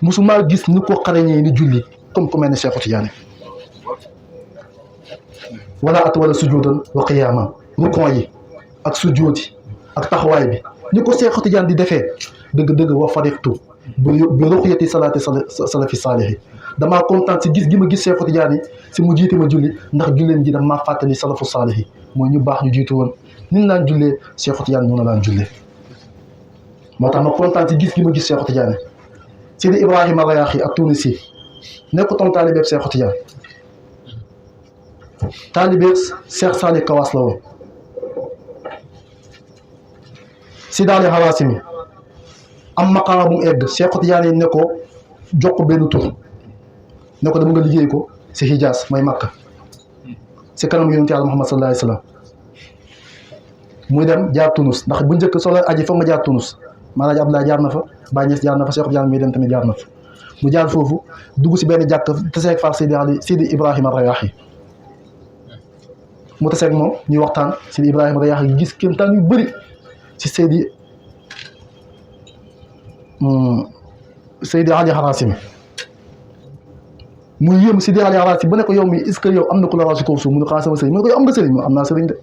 musumaa gis ni ko xarañee ni julli comme ku mel ne Seexu Tijaan wala atwala sujuudan wa qiyaaman rukon yi ak sujuud yi ak taxawaay bi ni ko Seexu Tijaan di defee dëgg-dëgg wa fariqtu bi ruqyati salaati salafi saalihi damaa kontaan si gis gi ma gis Seexu Tijaan yi si mu jiite ma julli ndax julleen ji dama fàttali salafu saalihi mooy ñu baax ñu jiitu woon ni ñu laan jullee Seexu Tijaan noonu laan jullee moo tax ma kontaan si gis gi ma gis Seexu Tijaan yi Sidi Ibrahima Rayaahi ak Tunisi nekkutoon taalibeeb Seexu Tijaan taalibeeb Seex Saali Kawaas la woon si daali Hawaasimi am maqaama bu mu egg Seexu Tijaan yi ne ko jox ko benn tur ne ko dama nga liggéey ko si Hijaas mooy Makka si kanam yonent Yàlla Muhammad sallallahu alayhi wa sallam muy dem jaar Tunus ndax bu njëkk solo aji foog nga jaar Tunus Maalaji Abdoulaye jaar na fa Baay Ñas jaar na fa Seexu Tijaan muy dem tamit jaar na fa mu jaar foofu dugg si benn jàkk taseeg far Sidi Ibrahima Rayaahi mu taseeg moom ñuy waxtaan Sidi Ibrahima Rayaahi gis kéemtaan yu bëri si Seydi Ali Harazimi mu yéem Seydi Ali Harazimi ba ne ko yow mi est-ce que yow am na ku la raw si kaw suuf mu ne ko sama sëriñ mu ne ko yow am nga sëriñ mu am naa sëriñ de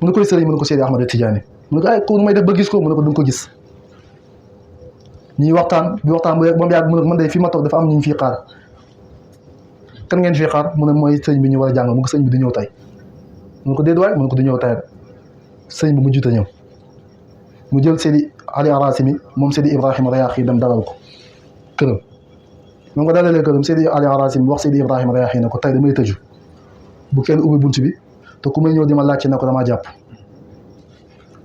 mu ne koy sëriñ mu ne ko Seydi Ahmad Tijaani mu ne ko ay ko nu may def ba gis ko mu ne ko du nga ko gis ñuy waxtaan bi waxtaan ba mu yàgg mu ne ko man de fii ma toog dafa am ñu fii xaar kan ngeen fii xaar mu ne mooy sëriñ bi ñu war a jàngal mu ko sëriñ bi du ñëw tay mu ne ko déet waay mu ne ko du ñëw tay sëriñ bi mu jiite ñëw mu jël Seydi Ali Harazimi moom Seydi Ibrahima Rayaahi dem dalal ko këram moom nga dalalee këram Seydi Ali Harazimi wax Seydi Ibrahima Rayaahi ne ko tey damay tëju bu kenn ubbi bunt bi te ku may ñëw di ma laajte ne ko damaa jàpp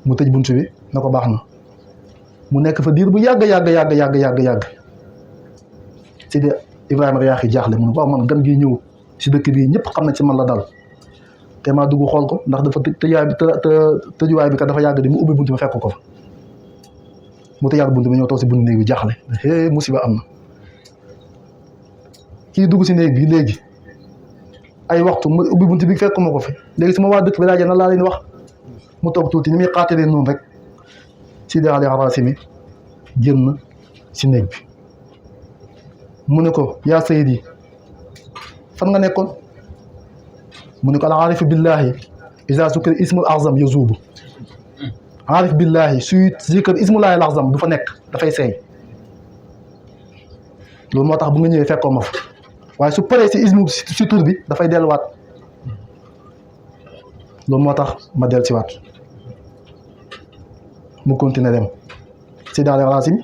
mu tëj bunt bi ne ko baax na mu nekk fa diir bu yàgg Seydi Ibrahima Rayaahi jaaxle mu ne waaw man gan gi ñëw si dëkk bii ñëpp xam nañ si man la dal te maa dugg xool ko ndax dafa tëjuwaay bi kat dafa yàgg di mu ubbi bunt bi fekk ko fa mu tëjaat bunt bi ñëw toog si bunt néeg bi jaaxle musiba am na kii dugg si néeg bi léegi ay waxtu mu ubbi bunt bi fekk ma ko fi léegi sama waa dëkk bi laajee nan laa leen wax mu toog tuuti ni muy xaatalee noonu rek Seydi Ali Harazimi génn si néeg bi mu ne ko yaa Seydi fan nga nekkoon mu ne ko al aarifu billahi iza zukira ismul azam yazubu aarif billahi suy zikr ismullahi al azam du fa nekk dafay seey loolu moo tax bu nga ñëwee fekkoo ma fa waaye su paree si ismu si tur bi dafay delluwaat loolu moo tax ma dellu si waat mu continuer dem si daal Harazim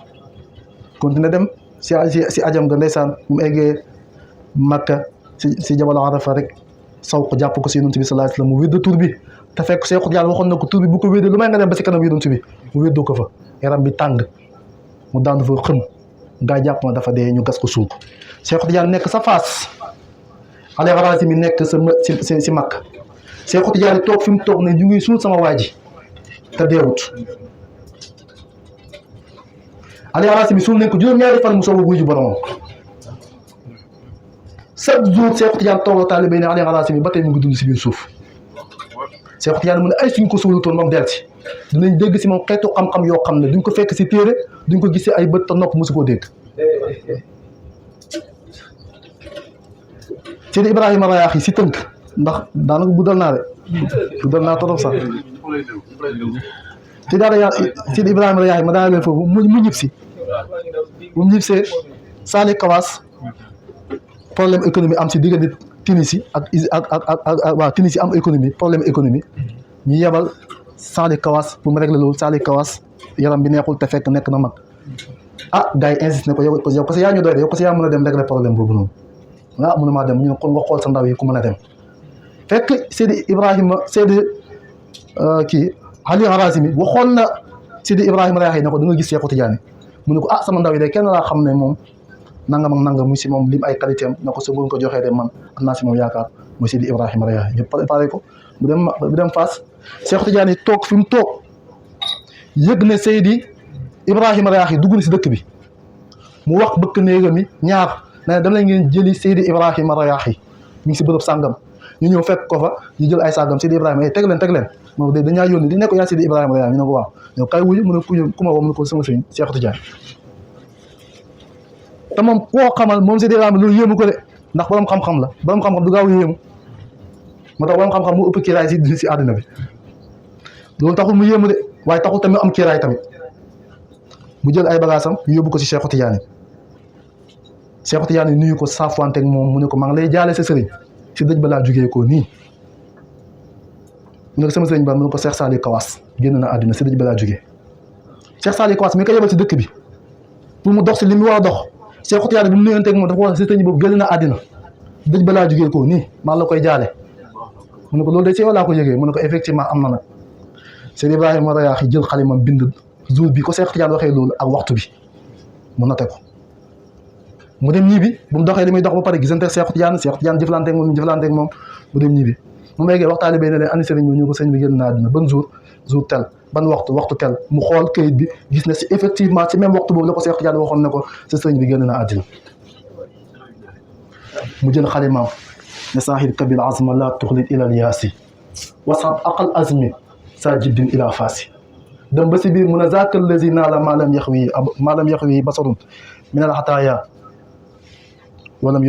continuer dem si ajam ga ndeysaan bu mu eggee Makka si jabal Arafa rek saw ko jàpp ko si Yonent bi sallallahu alayhi wasallam mu wédda tur bi te fekk Seexul Tijaan waxoon na ko tur bi bu ko wéddee lu may nga dem ba si kanam Yonent bi mu wéddoo ko fa yaram bi tàng mu daan fa xëm gaa jàpp ma dafa dee ñu gas ko suul ko Seexul Tijaan nekk sa Faas ale Harazim yi nekk sa si Makka Seexul Tijaan toog fi mu toog ne ñu ngi suul sama waa ji te deewut ale Harazim yi suul nañ ko juróom-ñaari fan mu soog a wuyu ji boromam chaque jour Seexul Tijaan toog la taalibe ne ale Harazim yi ba tey mu ngi dund si biir suuf Seexul Tijaan mu ne ay suñ ko suulutoon moom del si dinañ dégg si moom xeetu xam-xam yoo xam ne duñ ko fekk si téere duñ ko gis si ay bët te nopp mosu koo dégg Seydi Ibrahima Rayaahi si tënk ndax daanaka guddal naa de guddal naa trop sax Seydi Ibrahima Rayaahi ma daana leen foofu mu ñib si bu mu ñib see Saali Kawaas problème économie am si diggante Tunisie ak waa Tunisie am économie problème économie ñu yebal Saali Kawaas pour mu régler loolu Saali Kawaas yaram bi neexul te fekk nekk na mag gars yi insiste ne ko yow parce que yaa ñu doy de yow parce que yaa mën a dem régler problème boobu noonu mën maa dem ñu ne kon nga xool sa ndaw yi ku mën a dem fekk Seydi Ibrahima Ali Harazim yi waxoon na Seydi Ibrahima Rayaahi ne ko da nga gis Seexu Tijaan mu ne ko sama ndaw yi de kenn laa xam ne moom nangam ak nangam muy si moom lim ay qualité am ne ko su ko joxee de man am naa si moom yaakaar muy Seydi Ibrahima Rayaahi ñu préparé ko bu dem Fass Seexu Tijaan yi toog fi mu toog yëg ne Seydi Ibrahima Rayaahi dugg na si dëkk bi mu wax bëkk néegam yi ñaar ne dem la ngeen jëli Seydi Ibrahima Rayaahi mi ngi si bërëb sàngam ñu ñëw fekk ko fa ñu jël ay sàngam Seydi Ibrahima teg leen moom de dañaa yónni di nekk yaa Seydi Ibrahima Rayaahi ñu ne ko waaw ñoo kay wuyu mu ne ku ma woo mu ne ko sama sëriñ Seexu Tijaan te moom koo xamal moom Seydi Ibrahima loolu yéemu ko de ndax borom xam-xam la borom xam-xam du gaaw yéemu moo tax borom xam-xam mu ëpp kiiraay si àddina bi loolu taxul mu yéemu de waaye taxul tamit am kiiraay tamit mu jël ay bagaasam ñu yóbbu ko si Seexu Tijaan Seexu Tijaan nuyu ko saafuwante ak moom mu ne ko maa ngi lay jaale sa sëriñ si dëj ba laa jugee ko nii mu ne ko sama sëriñ ba mu ne ko Cheikh Saali Kawaas génn na àddina si dëj ba laa jugee Cheikh Saali Kawaas mi ko yebal si dëkk bi pour mu dox si li mu war a dox Seexu Tijaan bi mu nuyonteeg moom dafa wax si sëriñ boobu génn na àddina dëj ba laa jugee ko nii maa la koy jaale mu ne ko loolu de si yow laa ko yëgee mu ne ko effectivement am na nag Seydi Ibrahima Rayaahi jël xalimam bind jour bi ko Seexu Tijaan waxee loolu ak waxtu bi mu noté ko mu dem ñibbi bu mu doxee li muy dox ba pare gisante Seexu Tijaan jëflanteeg moom mu dem ñibbi mu eggee waxtaanee bay ne leen ani sëriñ bi ñu ko sëñ bi génn na àddina ban jour tel ban waxtu tel mu xool kayit bi gis na si effectivement si même waxtu boobu la ko Seexu Tijaan waxoon ne ko sa sëriñ bi génn na àddina mu jël xalimaam ne saahid kabil azma la tuxlit ilal yaasi wasab aqal azmi sa jiddin ila faasi dem ba si biir mu ne zaaka allazi naala maalam yaxwi basarun min al xataaya walam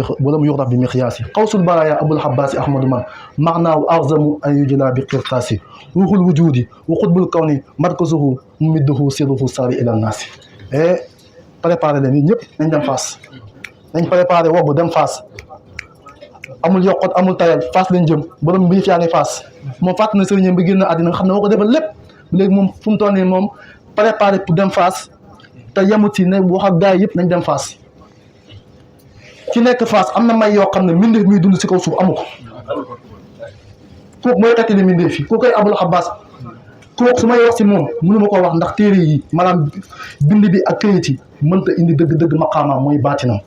yuxraf bi miqyaasi qawsul baraaya abul xabbaasi ahmadu man maanaahu arzamu an yujla bi qirtaasi ruuxul wujudi wa xutbul kawni markazuhu mumidduhu sirruhu saari ila naasi préparé leen ñëpp nañ dem Fass nañ préparé woggu dem Fass amul yokkot amul tayal Fass lañ jëm borom bi yaa ngi Fass moom fàtt na sëriñam bi génn àddina nga xam ne moo ko defal lépp léegi moom fu mu toll nii moom préparé pour dem Fass te yemut si ne wax ak gars yi yëpp nañ dem Fass ci nekk Fass am na may yoo xam ne mbindeef muy dund si kaw suuf amu ko kooku mooy xettali mbindeef yi kooku koy Abul Abbas kooku su may wax si moom mënu ma ko wax ndax téere yi maanaam bind bi ak këyit yi mënta indi dëgg-dëgg maqaamaam mooy baatinam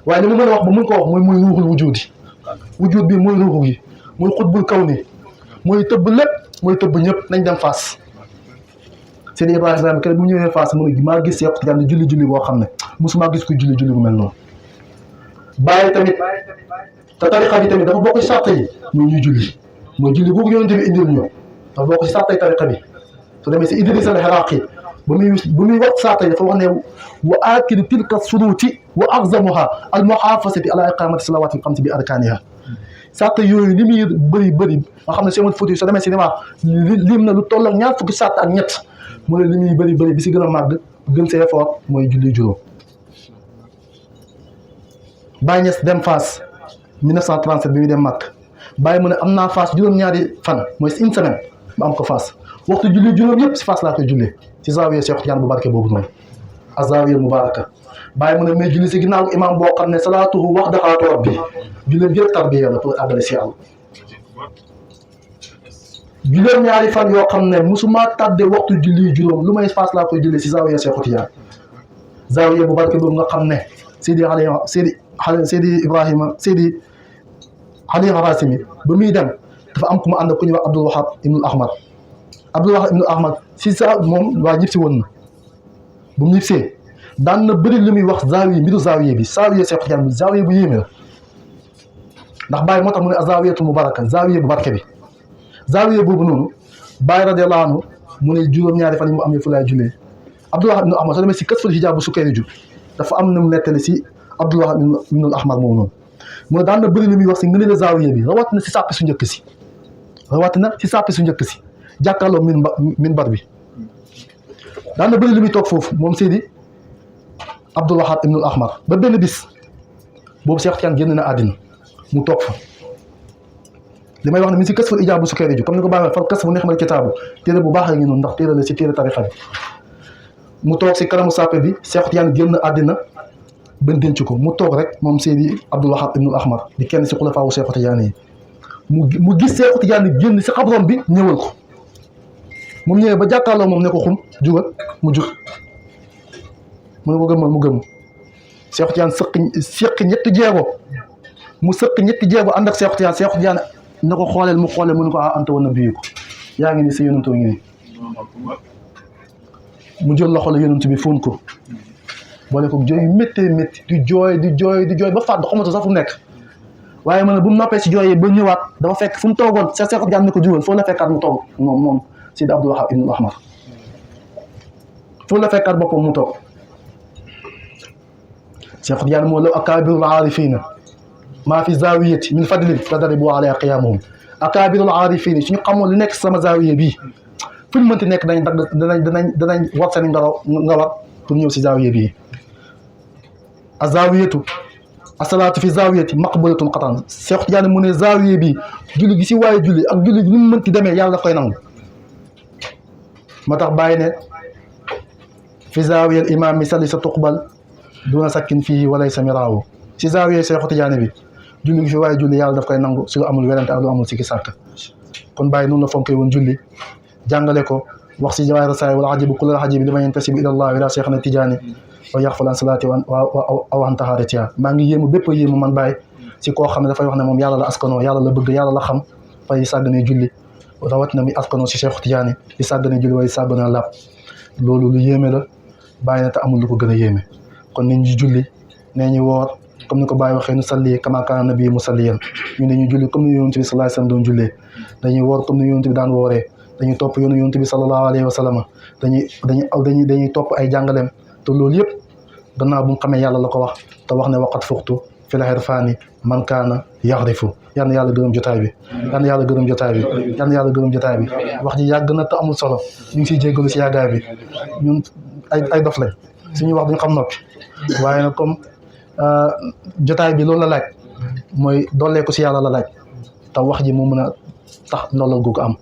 waaye li mu mën a wax ba mun ko wax mooy ruuxul wujud bi mooy ruuxu gi mooy xutbul kaw ni mooy tëbb lépp mooy tëbb ñëpp nañ dem Fass Seydi Ibrahima kenn bu mu ñëwee Fass mu ne maa gis Seexu Tijaan di julli boo xam ne mosuma gis ko julli bu mel noonu bàyyi tamit te tariqa bi tamit dafa bokk ci sàrt yi mooy ñuy julli mooy julli boobu yonent bi indil ñu dafa bokk ci sàrt yi tariqa bi su demee si Idrissa al-Iraqi ba muy wax saata yi dafa wax ne wa aakiri tilka suruuti wa axzamuha al muhaafasati ala iqamati salawaati xamsi bi arkaaniha saata yooyu li muy bëri nga xam ne Cheikh Oumar Foutiyou soo demee cinéma lim na lu toll ak ñaar fukki saata ak ñett mu ne li muy bëri bi si gën a màgg gën see fort mooy julli juróom. Baye Niass dem Fass 1937 bi muy dem Màkk Baye mu ne am naa Fass juróom-ñaari fan mooy une semaine ma am ko Fass waxtu julli juróom yëpp si Fass laa koy jullee ci zaawiya Cheikh Tidiane bu barke boobu noonu azaawiya mubaaraka Baye mu ne may julli si ginnaaw imam boo xam ne salaatuhu wahdahaa rabbi julleem yëpp tarbiya la pour àggale si yàlla juróom-ñaari fan yoo xam ne musuma tàdde waxtu julli juróom lu may Fass laa koy jullee si zaawiya Cheikh Tidiane zaawiya bu barke boobu nga xam ne Seydi Ibrahima Seydi Ali Harasimi ba muy dem dafa am ku mu ànd ku ñuy wax Abdul Wahab ibnul Ahmad si sa moom waa ñib si woon na bu mu ñib see daan na bëri lu muy wax zaawiya mbiru zaawiya bi zaawiya Cheikh Tidiane bi zaawiya bu yéeme la ndax Baye moo tax mu ne azawiyatu mubaraka zaawiya bu barke bi zaawiya boobu noonu Baye radiyallahu anhu mu ne juróom-ñaari fan yi mu amee fu laay jullee Abdul Wahab ibnul Ahmad soo demee si Kasful Hijaab bu Sukayri dafa am na mu nettali si Abdul Wahab ibnul Ahmad moomu noonu mu ne daan na bëri lu muy wax si ngëneel zaawiya bi rawatina si sàppi su njëkk si jàkkaarloo minbar bi daan na bëri lu muy toog foofu moom Seydi Abdul Wahab ibnul Ahmad ba benn bis boobu Cheikh Tidiane génn na àddina mu toog fa li may wax ne mi si Kasful Hijaab bu Sukayri comme ni ko baaxee fal Kasfu ni'mal kitaabu téere bu baax la ngi noonu ndax téere la si téere tarixa bi mu toog si kanamu sàppe bi Cheikh Tidiane génn àddina ben denc ko mu toog rek moom Seydi Abdul Wahab ibnul Ahmad di kenn si xulafaawu Cheikh Tidiane yi mu gis Cheikh Tidiane génn si xabrom bi ñëwal ko moom ñëwee ba jàkkaarloo moom ne ko xum jugal mu jug mu ne ko gëmmal mu gëm Cheikh Tidiane sëq ñetti jeego mu sëq ñetti jeego ànd ak Cheikh Tidiane ne ko xooleel mu xooleel mu ne ko anta woon na bii ko yaa ngi ni sa yonantoo ngi ni mu jël loxo la yonent bi fóon ko boole ko jooy méttee métti di jooy ba fàdd xamatu sax fu mu nekk waaye man bu mu noppee si jooy yi ba ñëwaat dafa fekk fu mu toogoon Cheikh Tidiane ne ko jugal foo la fekkaat mu toog moom Seydi Abdul Wahab ibnul Ahmad foo la fekkaat boppam mu toog Cheikh Tidiane moo la akaabirul aarifina maa fi zaawiyati min fadlin fadribu alayhi qiyaamahum akaabirul aarifina suñu xamoon li nekk sama zaawiya bii fu ñu mënti nekk danañ war seen nga war pour ñëw si zaawiya bii azawiyatu asalaatu fi zawiyati maqbulatun qatan Cheikh Tidiane mu ne zaawiya bi julli gi si waaye julli ak julli gi ni mu mënti demee yàlla daf koy nangu moo tax bàyyi ne fi zaawiya al imam mi salli sa tuqbal duna sakkin fii walaysa miraawu si zaawiya Cheikh Tidiane bi julli gi fi waaye julli yàlla daf koy nangu su lu amul werante ak lu amul sikki sàkk kon bàyyi noonu la fonkee woon julli jàngale ko wax si jawaahir rasaa'il wal ajabu kullal ajabi liman yantasibu ila Allah ila Cheikhna Tidiane wa yaxfal an salaati aw an taharatiha maa ngi yéemu bépp yéemu man bàyyi si koo xam ne dafay wax ne moom yàlla la askanoo yàlla la bëgg yàlla la xam fay sàgganee julli rawatina muy askanoo si Cheikh Tidiane di sàgganee julli waaye sàgganee laab loolu lu yéeme la bàyyi na te amul lu ko gën a yéeme kon nañ ñu julli nee ñu woor comme ni ko bàyyi waxee nu salli kama kaana nabi musalliyan ñu ne ñu julli comme ni yonent bi sallallahu alayhi wa sallam doon jullee dañuy woor comme ni yonent bi daan wooree dañuy topp yoonu yonent bi sallallahu alayhi wa sallam dañuy topp ay jàngaleem te loolu yëpp gannaaw bu mu xamee yàlla la ko wax te wax ne waqat fuxtu fi la xirfaani man kaana yaxrifu yal na yàlla gërëm jotaay bi yal na yàlla gërëm jotaay bi yal na yàlla gërëm jotaay bi wax ji yàgg na te amul solo ñu ngi siy jéggalu si yàggaay bi ñun ay dof lañ suñuy wax duñ xam noppi waaye nag comme jotaay bi loolu la laaj mooy dolleeku si yàlla la laaj te wax ji moo mën a tax ndollal gu ko am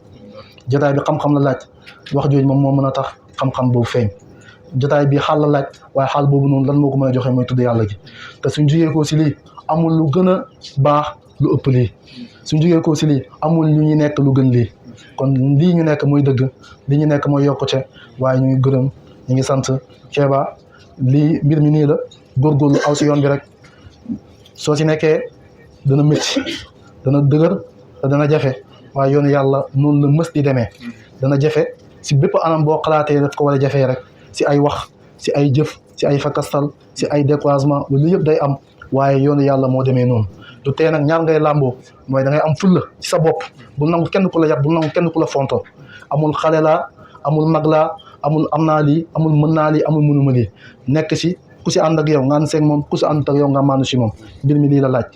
jotaay bi xam-xam la laaj wax jooju moom moo mën a tax xam-xam boobu feeñ jotaay bi xaal la laaj waaye xaal boobu noonu lan moo ko mën a joxe mooy tudd yàlla gi te suñ jugee ko si lii amul lu gën a baax lu ëpp lii suñ jugee ko si lii amul lu ñu nekk lu gën lii kon lii ñu nekk mooy dëgg li ñu nekk mooy yokkute waaye ñu ngi gërëm ñu ngi sant Kéba lii mbir mi nii la góorgóorlu aw si yoon bi rek soo si nekkee dana métti dana dëgër te dana jafe waaye yoonu yàlla noonu la mës di demee dana jafe si bépp anam boo xalaatee daf ko war a jafee rek si ay wax si ay jëf si ay fakastal si ay découragement lu yëpp day am waaye yoonu yàlla moo demee noonu du tee nag ñaar ngay làmboo mooy da ngay am fulla ci sa bopp bu nangu kenn ku la yab bu nangu kenn ku la fonto amul xale laa amul mag laa amul am naa lii amul mën naa lii amul mënuma lii nekk si ku si ànd ak yow nga ànd seeg moom ku si ànd ak yow nga maanu si moom mbir mi lii la laaj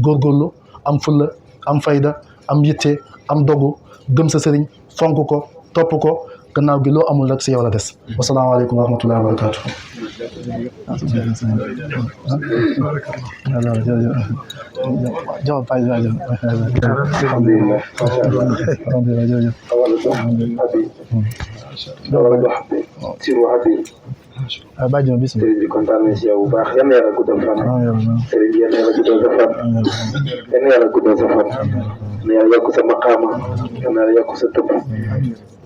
góorgóorlu am fulla am fayda am yitte am dogu gëm sa sëriñ fonk ko topp ko gannaaw gi loo amul rek si yow la des wasalaamaaleykum wa rahmatullahi wa barakatuh bàjjuma bis sëriñ bi kontaan nañ si yow bu baax yal na yàlla guddal fan sëriñ bi yal na yàlla guddal sa fan yal na yàlla guddal sa fan yal na yàlla yokk sa maqaama yal na yàlla yokk sa tëbb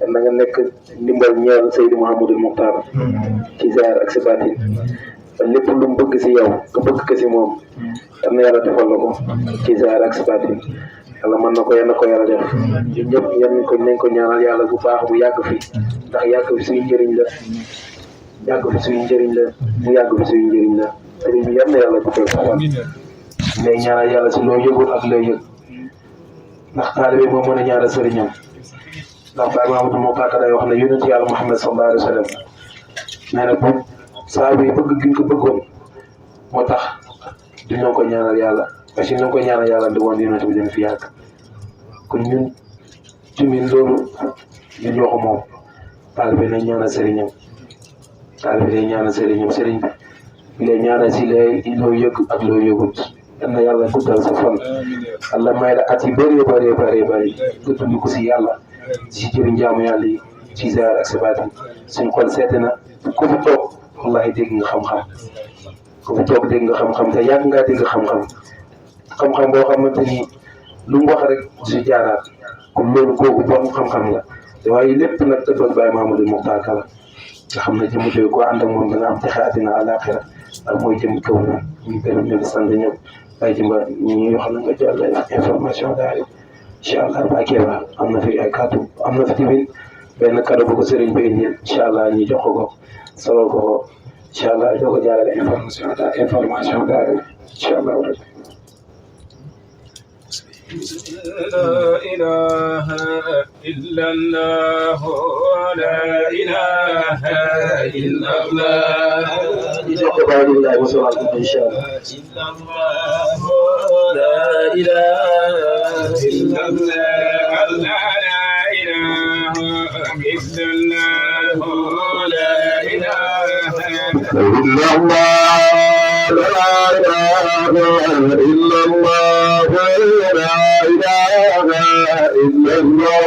yal na nga nekk ndimbal ñeel Seydi Mouhamadul Muxtaar ci zaahir ak si baatin ba lépp lu mu bëgg si yow nga bëgg ko si moom yal na yàlla defal la ko ci zaahir ak si baatin yàlla mën na ko yal na ko yàlla def ñun ñëpp nañ ko ñaanal yàlla bu baax bu yàgg fi ndax yàgg fi suñu njëriñ la yàgg fi suñu njëriñ la mu yàgg fi suñu njëriñ la sëriñ bi yal na yàlla guddal sa fan ngay ñaanal yàlla si loo yëgul ak loo yëg ndax taalibe moo mën a ñaanal sëriñam ndax Baay Mamadou Mokhtar day wax ne yonent yàlla Muhammad sallallahu alayhi wa sallam nee na bu saa bi bëgg gi ko bëggoon moo tax duñu ko ñaanal yàlla parce que ñu ko ñaanal yàlla di woon yonent bi dañ fi yàgg kon ñun tamit loolu ñun ñoo ko moom taalibe nañ ñaanal sëriñam taalibe day ñaanal sëriñam sëriñ bi lay ñaanal si loo yëg ak loo yëgut yal na yàlla guddal sa fan Allah may la at yi bëree bëri nga dund ko si yàlla si jëriñ jaamu yàlla yi ci zaahir ak si baatin suñ xol seet na ku fi toog wallahi dégg nga xam-xam ku fi toog dégg nga xam-xam te yàgg ngaa dégg xam-xam boo xamante ni lu mu wax rek su jaaraat comme loolu kooku borom xam-xam la te waaye lépp nag tëbbal Baay Mamadou Mokhtar Kala nga xam ne jëm jooyu koo ànd ak moom da nga am texe àddina àllaaxira ak mooy jëm kaw na ñu gërëm ñu sant ñëpp bàyyi ci mba ñi yoo xam ne nga jàll information daal incha allah bàkkee ba am na fi ay kàddu am na fi tamit benn kàddu bu ko sëriñ bi indil incha allah ñu jox ko solol ko incha allah doo ko jaarale information daal incha allah rek لا إله إلا الله لا إله إلا الله إلا الله إن شاء الله إلا الله لا إله إلا الله لا إله إلا الله لا إله إلا الله لا إله إلا الله لا إله إلا الله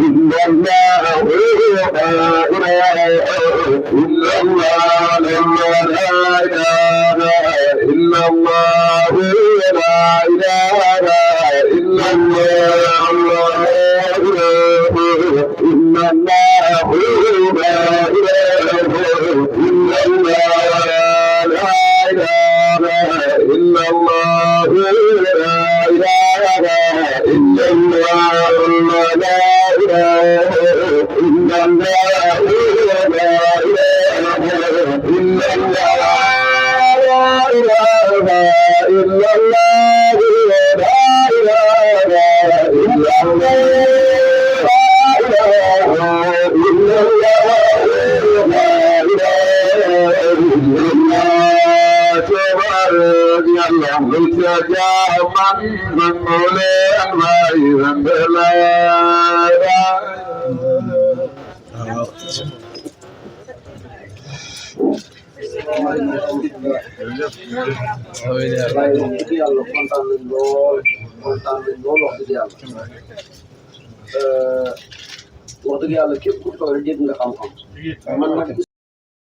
إلا الله لا إله إلا الله لما لا إله إلا الله لا إله إلا الله إلا الله لا إله إلا الله لا إله إلا الله لا إله إلا الله لا إله إلا الله لا إله إلا الله لا إله إلا الله لا إله إلا yàlla kontaan nañ lool wax dëgg yàlla wax dëgg yàlla képp ku toog rek dégg nga xam-xam man nag